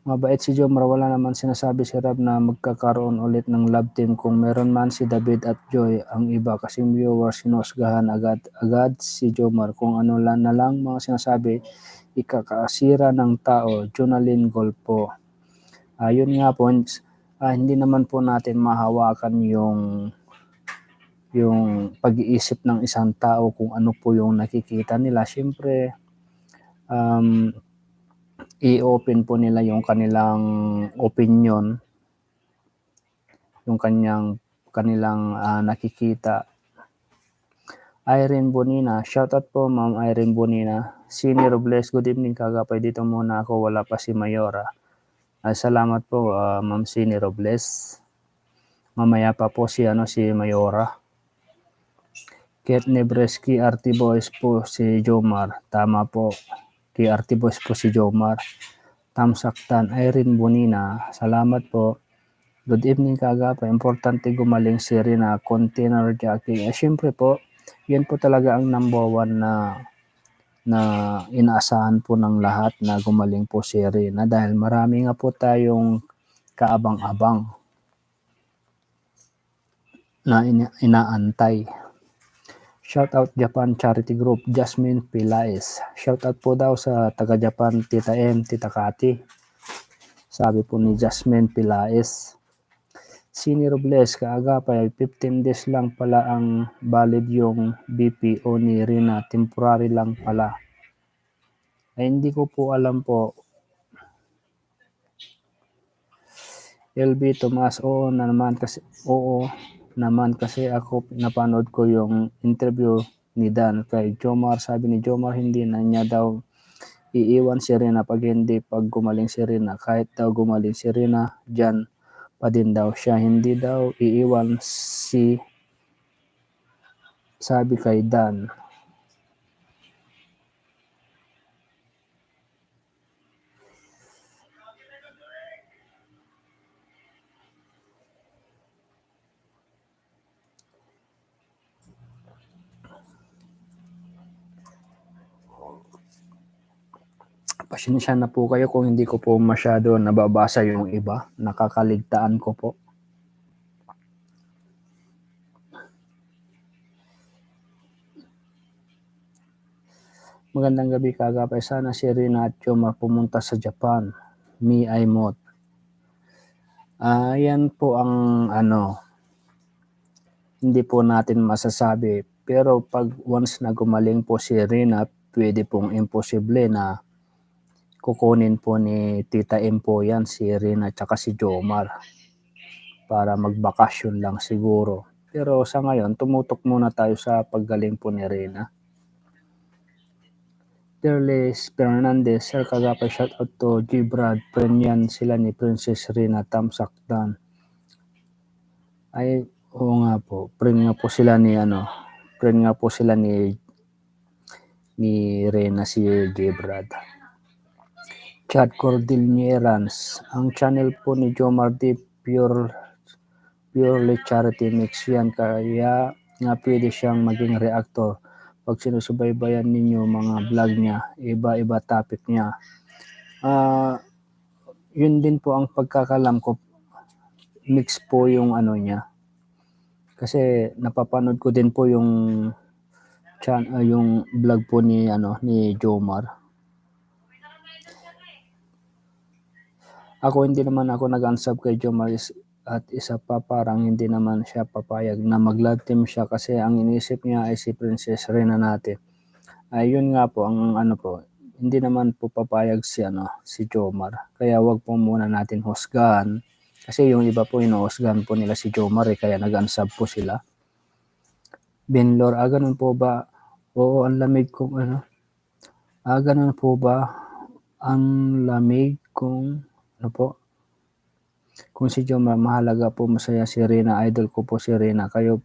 Mabait si Jomar, wala naman sinasabi si Rab na magkakaroon ulit ng love team. Kung meron man si David at Joy, ang iba kasing viewers sinusgahan agad si Jomar. Kung ano lang na lang mga sinasabi, ikakasira ng tao. Jonalyn Golpo. Yun nga po, hindi naman po natin mahawakan yung pag-iisip ng isang tao kung ano po yung nakikita nila. Siyempre, i-open po nila yung kanilang opinion, yung kanilang nakikita. Irene Bonina, shoutout po Ma'am Irene Bonina. Sini Robles, good evening kagapay, dito muna ako, wala pa si Mayora. Salamat po Ma'am Sini Robles. Mamaya pa po si Mayora. Kate Nebreski, RT Boys po si Jomar. Tama po. Kay RT Boys po si Jomar. Tamsaktan, Irene Bonina. Salamat po. Good evening kagapa. Importante gumaling si Rina. Container jacking. Siyempre po, yan po talaga ang number one na inaasahan po ng lahat na gumaling po si Rina dahil marami nga po tayong kaabang-abang na inaantay. Shoutout Japan Charity Group, Jasmine Pilaes. Shoutout po daw sa taga-Japan, Tita M, Tita Kati. Sabi po ni Jasmine Pilaes. Sini Robles, kaagapay, 15 days lang pala ang valid yung BPO ni Rina. Temporary lang pala. Ay, hindi ko po alam po. LB Tomas, oo naman kasi ako napanood ko yung interview ni Dan kay Jomar. Sabi ni Jomar hindi na niya daw iiwan si Rina pag gumaling si Rina. Kahit daw gumaling si Rina, dyan pa din daw siya. Hindi daw iiwan sabi kay Dan. Pasensya na po kayo kung hindi ko po masyado nababasa yung iba. Nakakaligtaan ko po. Magandang gabi kagapay. Sana si Rina at Jomar pumunta sa Japan. Mi Aimot. Yan po ang hindi po natin masasabi. Pero pag once na gumaling po si Rina, pwede pong imposible na kukunin po ni Tita M po yan, si Rina at si Jomar. Para magbakasyon lang siguro. Pero sa ngayon, tumutok muna tayo sa paggaling po ni Rina. Derles Fernandez, Sir Kagapay, shout out to G-Brad, friend yan sila ni Princess Rina Tamsakdan. Ay, oo nga po, friend nga po sila ni Rina si G-Brad. Chad Cordillerans, ang channel po ni Jomar D purely charity mix yan, kaya nga pwede siyang maging reactor. Pag sinusubaybayan ninyo mga vlog niya, iba-iba topic niya. Yun din po ang pagkakalam ko, mix po yung niya. Kasi napapanood ko din po yung yung vlog po ni Jomar. Ako hindi naman ako nag-unsub kay Jomar at isa pa parang hindi naman siya papayag na mag-love team siya kasi ang inisip niya ay si Princess Reyna natin. Ayun nga po ang ano po, hindi naman po papayag si Jomar. Kaya wag po muna natin husgahan. Kasi yung iba po hinuhusgahan po nila si Jomar kaya nag-unsub po sila. Benlor, ganun po ba? Oo, ang lamig kong ganun po ba? Ang lamig kung kung si Jomar mahalaga po masaya si Reyna, idol ko po si Reyna. Kaya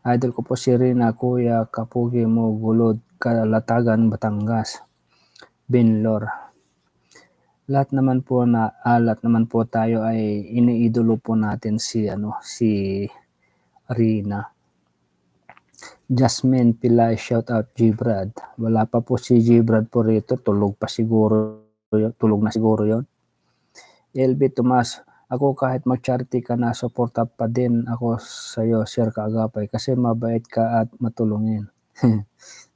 idol ko po si Reyna, kuya, kapugi mo, gulod, Kalatagan, Batangas. Benlor. Lahat naman po tayo ay iniidolo po natin si Reyna. Jasmine Pilay, shout out G-Brad. Wala pa po si G-Brad po rito, tulog na siguro yon. LB Tomas, ako kahit mag-charity ka na, suporta pa din ako sa'yo, Sir Kaagapay, kasi mabait ka at matulungin.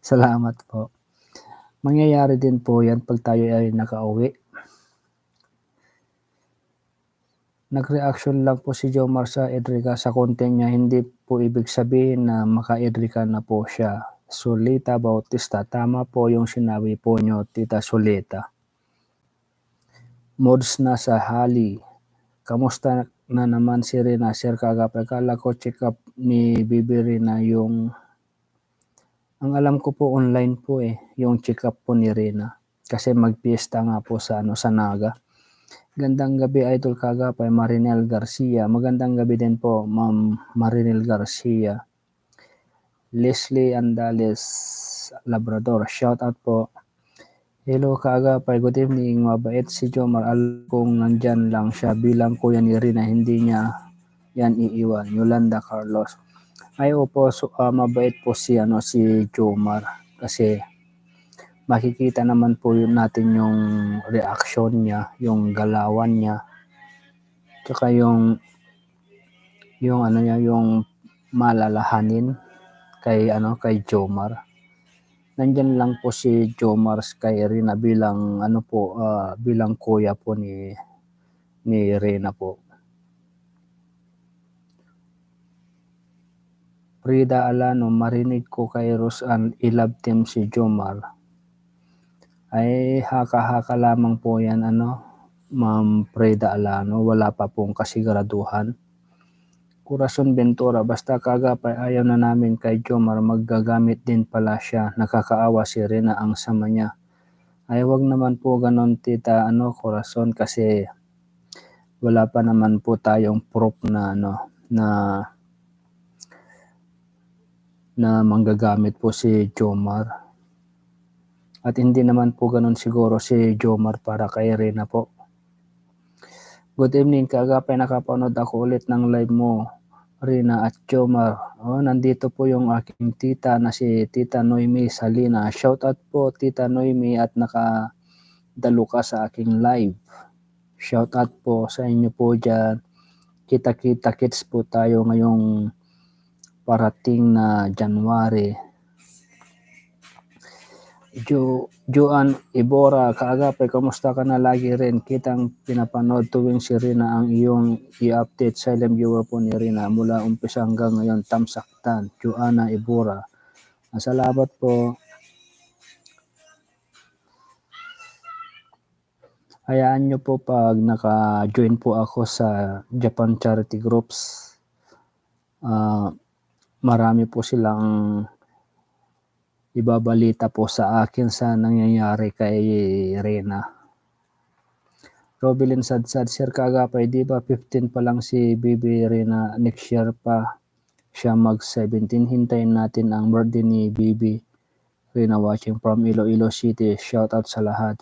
Salamat po. Mangyayari din po yan pag tayo ay nakauwi. Nag-reaction lang po si Jomar sa Edrica sa content niya, hindi po ibig sabihin na maka-Edrica na po siya. Solita Bautista, tama po yung sinabi po nyo, Tita Solita. Mods na sa Hali, kamusta na naman si Reyna, Sir Kaagapay? Kala ko check up ni Bibi Reyna yung, ang alam ko po online po yung check up po ni Reyna. Kasi magpiesta nga po sa Naga. Gandang gabi, Idol Kaagapay, Marinel Garcia. Magandang gabi din po, Ma'am Marinel Garcia. Leslie Andales, Labrador. Shout out po. Hello Kaagapay, good evening. Mabait si Jomar. Alam kong nandyan lang siya bilang kuya ni Rina. Hindi niya yan iiwan. Yolanda Carlos. Ay opo, mabait po si Jomar. Kasi makikita naman po natin yung reaction niya, yung galawan niya, tsaka yung malalahanin kay Jomar. Nandyan lang po si Jomar kay Rina bilang bilang kuya po ni Rina po. Frida Alano, marinig ko kay Rosan i-love team si Jomar. Ay haka-haka lamang po yan Ma'am Frida Alano, wala pa pong kasiguraduhan. Corazon Ventura, basta Kaagapay ayaw na namin kay Jomar, maggagamit din pala siya, nakakaawa si Rina ang sama niya. Ay wag naman po ganon Tita Corazon, kasi wala pa naman po tayong proof na manggagamit po si Jomar. At hindi naman po ganun siguro si Jomar para kay Rina po. Good evening Kaagapay, nakapanood ako ulit ng live mo, Rina at Jomar. Nandito po yung aking tita na si Tita Noemi Salina. Shout out po Tita Noemi at nakadalo ka sa aking live. Shout out po sa inyo po dyan. Kita-kita kits po tayo ngayong parating na January. Joan Ibora, Kaagapay, kamusta ka na? Lagi rin kitang pinapanood tuwing si Rina ang iyong i-update. Silent viewer po ni Rina mula umpisa hanggang ngayon, tamsaktan. Joanna Ibora, salamat po. Hayaan nyo po pag naka-join po ako sa Japan Charity Groups, marami po silang ibabalita po sa akin sa nangyayari kay Reyna. Robilyn Sadsad, Sir Kaagapay, di ba 15 pa lang si Bibi Reyna, next year pa siya mag-17. Hintayin natin ang birthday ni Bibi Reyna, watching from Iloilo City. Shout out sa lahat.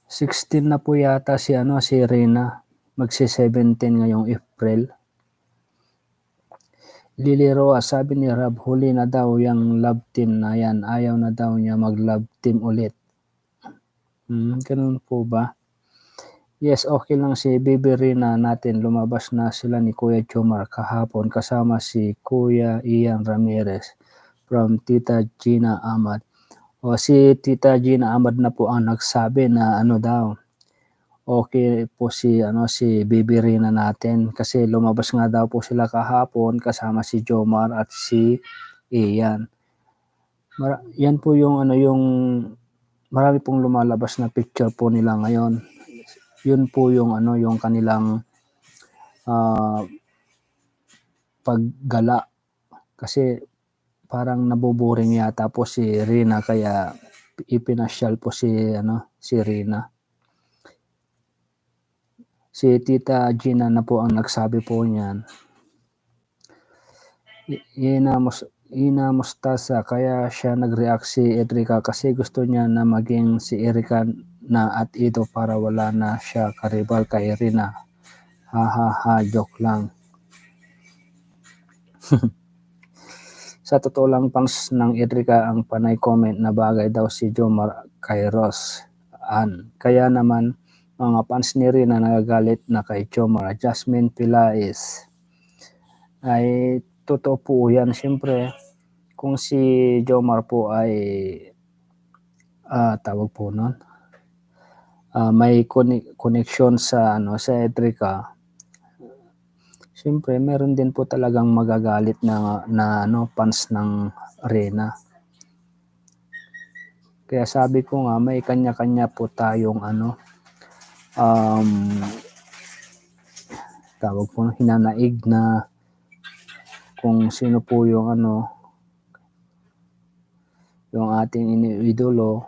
16 na po yata si Reyna, magsi-17 ngayong April. Lily Roa, sabi ni Rab, huli na daw yung love team na yan. Ayaw na daw niya mag-love team ulit. Ganun po ba? Yes, okay lang si Bibi Reyna natin. Lumabas na sila ni Kuya Jomar kahapon kasama si Kuya Ian Ramirez from Tita Gina Ahmad. O si Tita Gina Amad na po ang nagsabi na ano daw, okay po si Baby Rina natin kasi lumabas nga daw po sila kahapon kasama si Jomar at si Ian. Yan po yung yung marami pong lumalabas na picture po nila ngayon. Yun po yung yung kanilang paggala kasi parang naboboring yata po si Rina kaya ipinasyal po si Rina. Si Tita Gina na po ang nagsabi po niyan. Mustasa kaya siya nag-react si Erika kasi gusto niya na maging si Erika na at ito para wala na siya karibal kay Rina. Ha ha ha, joke lang. Sa totoo lang, fans ng Erika ang panay comment na bagay daw si Jomar kay Ross Ann. Kaya naman mga fans ni Rina nagagalit na kay Jomar. Jasmine Pilais ay totoo po yan. Siyempre kung si Jomar po ay tawag po nun, may connection sa Erika, siyempre meron din po talagang magagalit na fans ng Rina. Kaya sabi ko nga may kanya-kanya po tayong tawag po hinanaig na kung sino po yung yung ating iniidolo.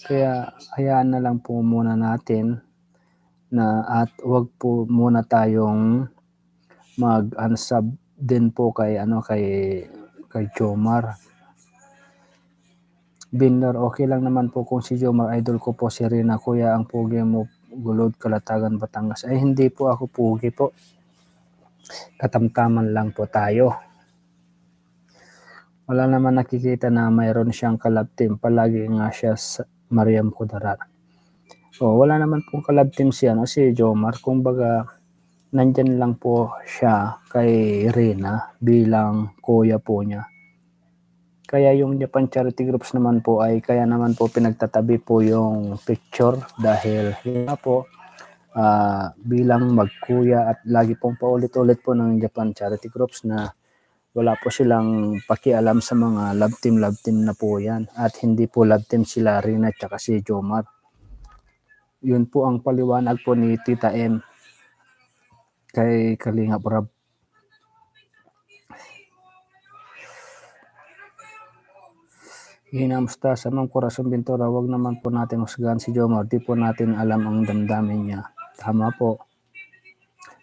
Kaya hayaan na lang po muna natin na at wag po muna tayong mag-unsub din po kay Jomar. Binler, okay lang naman po kung si Jomar, idol ko po si Rina, kuya ang pogi mo, Gulod, Kalatagan, Batangas. Ay hindi po ako pogi po. Katamtaman lang po tayo. Wala naman nakikita na mayroon siyang collab team. Palagi nga siya sa Mariam Kudarat. Wala naman pong collab team si Jomar. Kumbaga, nandyan lang po siya kay Rina bilang kuya po niya. Kaya yung Japan Charity Groups naman po ay kaya naman po pinagtatabi po yung picture dahil yun po bilang magkuya at lagi pong paulit-ulit po ng Japan Charity Groups na wala po silang pakialam sa mga love team na po yan at hindi po love team sila Rina at si Jomar. Yun po ang paliwanag po ni Tita M kay Kalingap Rab. Hinamusta sa Ma'am Corazon Bintora, wag naman po natin husgahan si Jomar, di po natin alam ang damdamin niya. Tama po.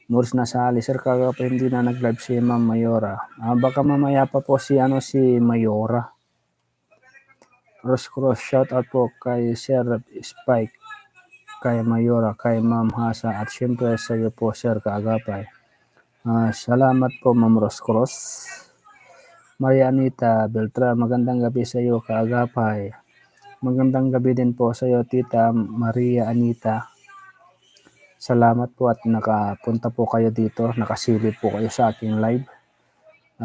Murs na sa ali, sir, kaga pa hindi na nag-live si Ma'am Mayora. Baka mamaya pa po si Mayora. Cross, shout out po kay Sir Spike, kay Mayora, kay Ma'am Hasa, at syempre sa iyo po, Sir Kaagapay. Salamat po, Ma'am Cross. Maria Anita Beltran, magandang gabi sa iyo, Kaagapay. Magandang gabi din po sa iyo, Tita Maria Anita. Salamat po at nakapunta po kayo dito, nakasilip po kayo sa aking live.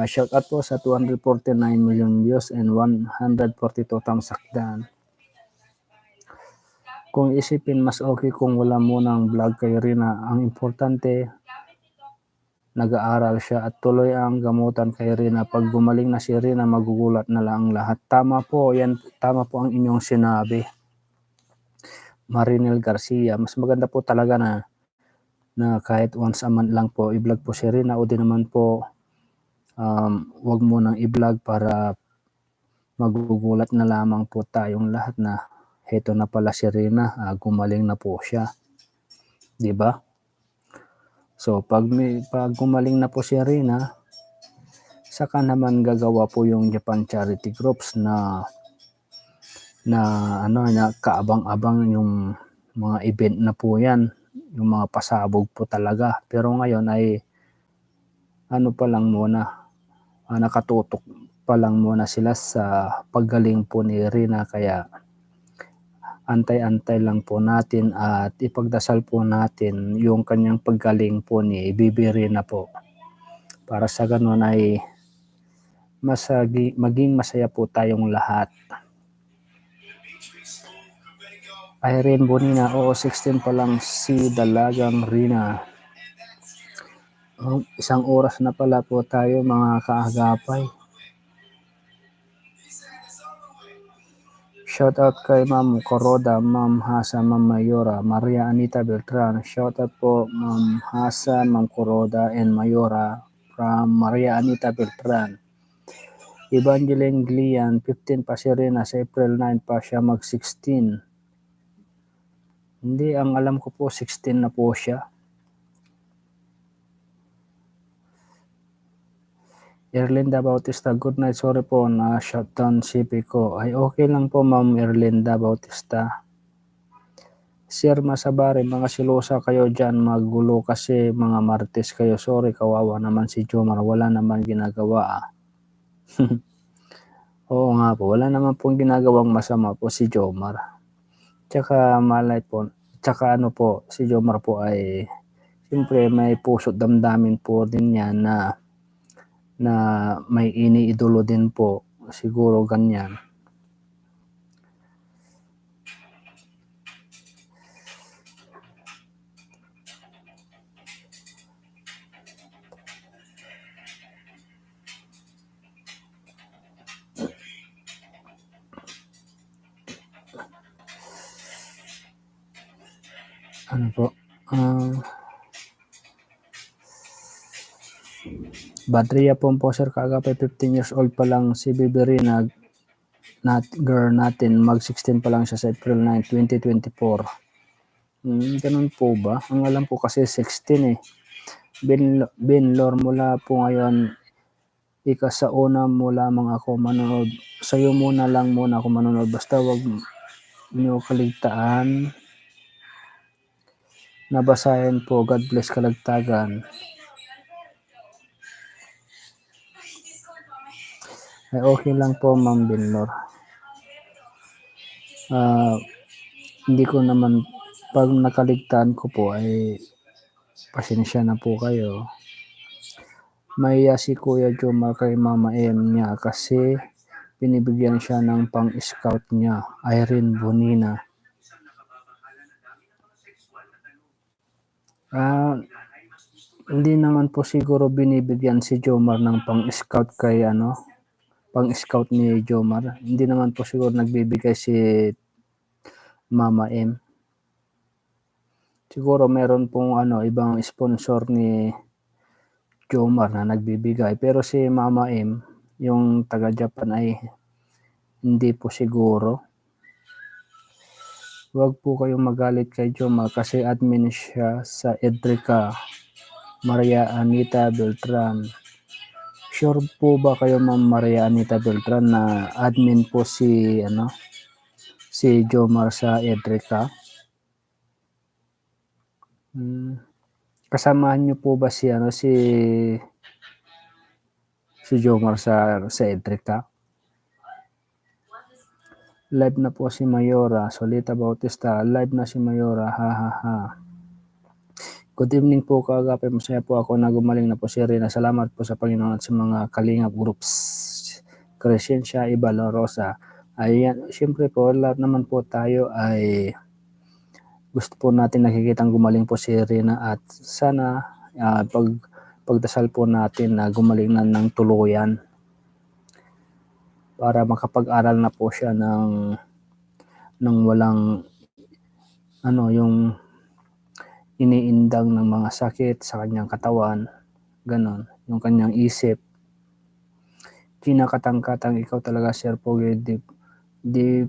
Shout out po sa 249 million views and 142 thumbs up down. Kung isipin, mas okay kung wala munang vlog kay Rina. Ang importante, nag-aaral siya at tuloy ang gamutan kay Rina. Pag gumaling na si Rina, magugulat na lang lahat. Tama po, yan, tama po ang inyong sinabi. Marinel Garcia, mas maganda po talaga na kahit once a month lang po i-vlog po si Rina o di naman po wag mo nang i-vlog para magugulat na lamang po tayong lahat na heto na pala si Rina, gumaling na po siya. 'Di ba? So pag gumaling na po si Rina, saka naman gagawa po yung Japan Charity Groups na kaabang-abang yung mga event na po yan, yung mga pasabog po talaga. Pero ngayon ay pa lang muna, nakatutok pa lang muna sila sa paggaling po ni Rina, kaya antay-antay lang po natin at ipagdasal po natin yung kanyang paggaling po ni Bibi Rina po. Para sa ganun ay maging masaya po tayong lahat. Irene Bonina, oo, 16 pa lang si Dalagang Rina. Isang oras na pala po tayo mga kaagapay. Shoutout kay Ma'am Coroda, Ma'am Hasa, Ma'am Mayora, Maria Anita Beltran. Shoutout po Ma'am Hasa, Ma'am Coroda, and Mayora from Maria Anita Beltran. Evangeline Glian, 15 pa si Rina, sa April 9 pa siya mag-16. Hindi, ang alam ko po 16 na po siya. Erlinda Bautista, good night. Sorry po na shutdown CP ko. Ay okay lang po Ma'am Erlinda Bautista. Sir Masabari, mga silosa kayo dyan, magulo kasi mga Martes kayo. Sorry, kawawa naman si Jomar, wala naman ginagawa. Oo nga po, wala naman pong ginagawang masama po si Jomar. Tsaka malay po, tsaka ano po, si Jomar po ay siyempre may puso't damdamin po din yan na may iniidolo din po, siguro ganyan. Ano po, Badria Pomposer, kaagapay 15 years old pa lang si Biberina, girl natin, mag-16 pa lang siya sa April 9, 2024. Ganun po ba? Ang alam po kasi 16 eh. Binlor mula po ngayon, sa una mo lamang ako manonood. Sa'yo muna ako manonood. Basta wag niyo kaligtaan. Nabasahin po. God bless Kalagtagan. Ay okay lang po Ma'am Binlor. Hindi ko naman, pag nakaligtaan ko po ay pasensya na po kayo. Mahiya si Kuya Jomar kay Mama M niya kasi binibigyan siya ng pang-scout niya, Irene Bonina. Hindi naman po siguro binibigyan si Jomar ng pang-scout pang-scout ni Jomar. Hindi naman po siguro nagbibigay si Mama M. Siguro meron pong ibang sponsor ni Jomar na nagbibigay. Pero si Mama M, yung taga Japan ay hindi po siguro. Huwag po kayong magalit kay Jomar kasi admin siya sa Edrica. Maria Anita Beltran. Sure po ba kayo Ma'am Maria Anita Beltran na admin po si Jomar sa Edrica? Kasamahan niyo po ba si Jomar sa Edrica? Live na po si Mayora, Solita Bautista, live na si Mayora, ha. Good evening po kaagapay, masaya po ako na gumaling na po si Rina. Salamat po sa Panginoon at sa mga kalingap groups. Crescencia Ibalorosa. Ayan, siyempre po, lahat naman po tayo ay gusto po natin nakikitang gumaling po si Rina at sana pagdasal po natin na gumaling na ng tuluyan para makapag-aral na po siya ng walang yung iniindang ng mga sakit sa kanyang katawan, ganon, yung kanyang isip. Gina Katangkatang, ikaw talaga Sir Pogi, di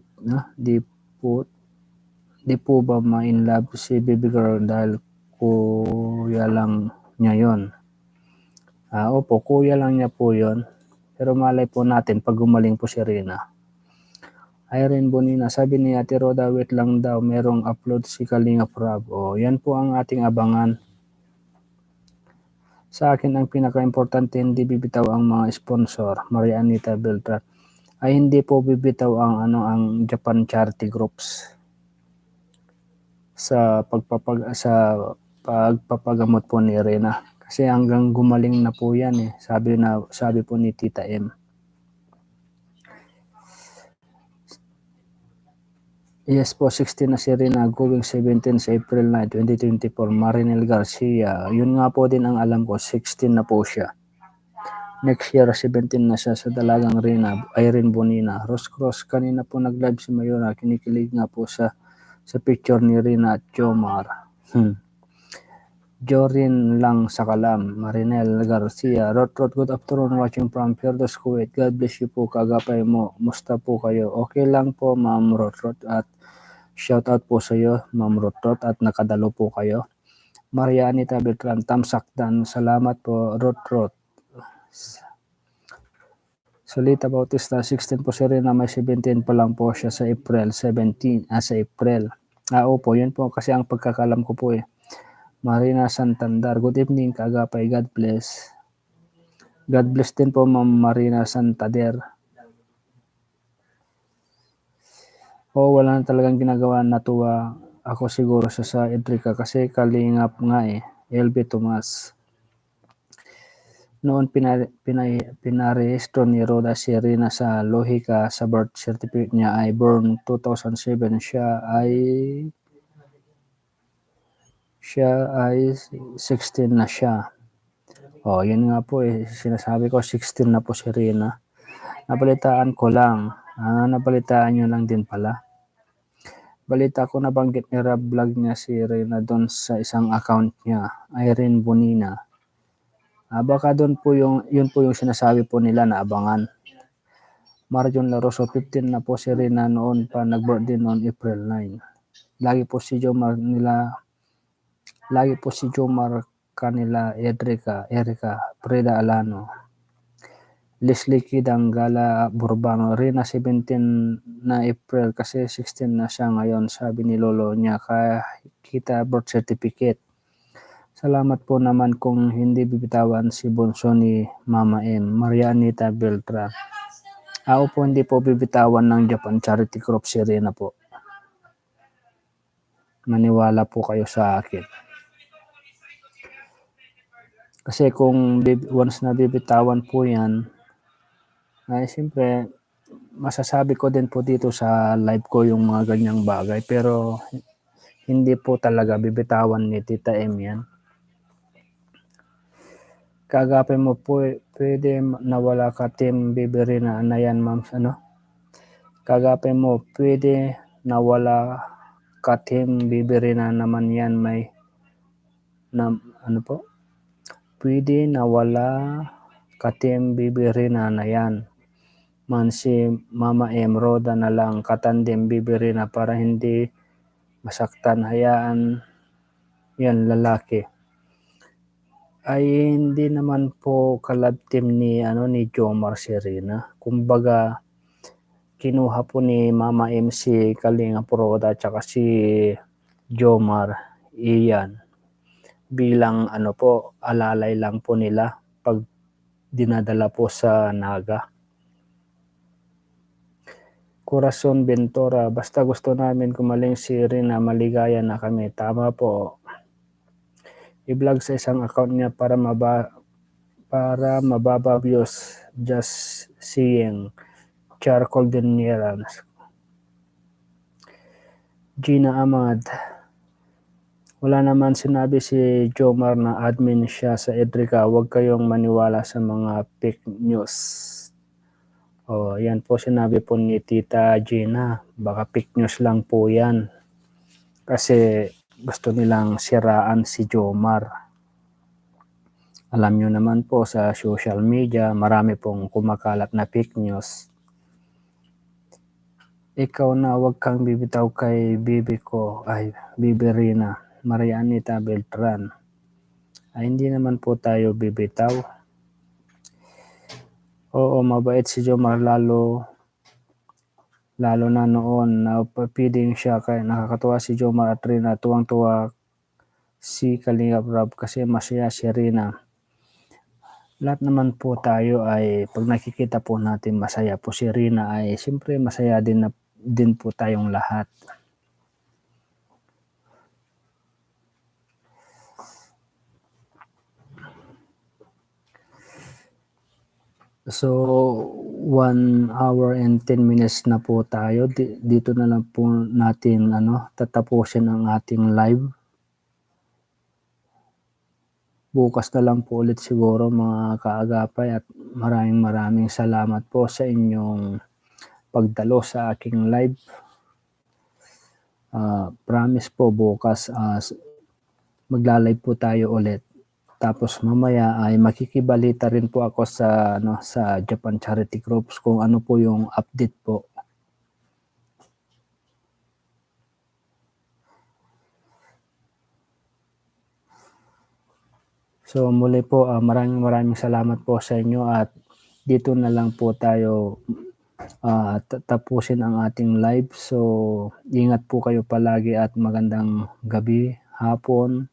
po ba ma-in love si baby girl dahil kuya lang niya yon? Opo, kuya lang niya po yon. Pero malay po natin pag gumaling po si Rina. Irene Bonina, sabi ni Ate Roda, wait lang daw, merong upload si Kalinga Prab. Yan po ang ating abangan. Sa akin, ang pinaka-importante, hindi bibitaw ang mga sponsor, Maria Anita Beltran, ay hindi po bibitaw ang Japan charity groups sa pagpapagamot po ni Rina. Kasi hanggang gumaling na po yan eh. Sabi po ni Tita M. Yes po, 16 na si Rina, going 17 sa April 9, 2024. Marinel Garcia. Yun nga po din ang alam ko, 16 na po siya. Next year, 17 na siya sa dalagang Rina, Irene Bonina. Rose Cross, kanina po nag-live si Mayora. Kinikilig nga po sa picture ni Rina at Jomar. Jorin lang sa kalam, Marinel Garcia. Rot, good afternoon, watching from Firdaus, Kuwait. God bless you po, kagapay mo. Musta po kayo? Okay lang po, Ma'am Rot. At shout out po sa iyo, Ma'am Rot. At nakadalo po kayo. Maria Anita Beltran, Tamsakdan. Salamat po, Rot. Solita Bautista, 16 po si Rina, may 17 pa lang po siya sa April 17. Sa April. Opo, yun po kasi ang pagkakalam ko po eh. Marina Santander, good evening, kagapay, God bless. God bless din po, Ma'am Marina Santander. Wala na talagang ginagawa, natuwa ako siguro sa Edrica kasi kalingap nga eh, LB Tomas. Noon pinarehistro ni Roda si Rina sa Lohika, sa birth certificate niya ay born 2007. Siya ay 16 na siya. Yun nga po eh, sinasabi ko 16 na po si Rina. Nabalitaan ko lang. Nabalitaan nyo lang din pala. Balita ko nabanggit ni Rob vlog niya si Rina doon sa isang account niya, Irene Bonina. Baka doon po yun po yung sinasabi po nila na abangan. Marjon Laroso, 15 na po si Rina noon pa, nag-birthday noon April 9. Lagi po si Jomar kanila, Erika, Preda Alano, Leslie Kidanggala Burbano. Rina 17 na April kasi 16 na siya ngayon, sabi ni lolo niya, kita birth certificate. Salamat po naman kung hindi bibitawan si bunso ni Mama M, Maria Anita Beltran. Po hindi po bibitawan ng Japan Charity Group si Rina po. Maniwala po kayo sa akin. Kasi kung once na bibitawan po yan, ay siyempre masasabi ko din po dito sa live ko yung mga ganyang bagay, pero hindi po talaga bibitawan ni Tita M yan. Kagapin mo po, pwede nawala ka Team Baby Rina na yan, ma'am. Kagapin mo, pwede nawala ka Team Baby Rina naman yan, pwede nawala ka Team Baby Rina na yan. Man si Mama M, Roda na lang katandem Baby Rina para hindi masaktan, hayaan yan lalaki. Ay hindi naman po kalab team ni Jomar si Rina. Kumbaga kinuha po ni Mama M si Kalinga Roda at saka si Jomar Iyan bilang alalay lang po nila pag dinadala po sa Naga. Corazon Ventura, basta gusto namin kumaling si Rina, maligaya na kami. Tama po. I-vlog sa isang account niya para mababa views, just seeing charcoal din niya. Gina Ahmad, wala naman sinabi si Jomar na admin siya sa Edrica, huwag kayong maniwala sa mga fake news. Yan po sinabi po ni Tita Gina, baka fake news lang po yan kasi gusto nilang siraan si Jomar. Alam nyo naman po sa social media, marami pong kumakalat na fake news. Ikaw na wag kang bibitaw kay bibi ko, Bibi Rina, Maria Anita Beltran. Hindi naman po tayo bibitaw. Mabait si Jomar lalo na noon na papiding siya, kaya nakakatuwa si Jomar at Rina, tuwang-tuwa si Kalinga Rob kasi masaya si Rina. Lahat naman po tayo ay pag nakikita po natin masaya po si Rina ay siyempre masaya din po tayong lahat. So, 1 hour and 10 minutes na po tayo. Dito na lang po natin tatapusin ang ating live. Bukas na lang po ulit siguro mga kaagapay, at maraming salamat po sa inyong pagdalo sa aking live. Promise po bukas magla-live po tayo ulit. Tapos mamaya ay makikibalita rin po ako sa Japan Charity Groups kung ano po yung update po. So muli po, maraming salamat po sa inyo, at dito na lang po tayo tapusin ang ating live. So ingat po kayo palagi, at magandang gabi, hapon,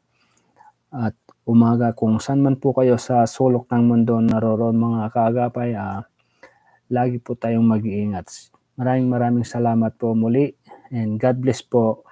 at umaga kung saan man po kayo sa sulok ng mundo naroroon mga kaagapay. Lagi po tayong mag-iingat. Maraming salamat po muli, and God bless po.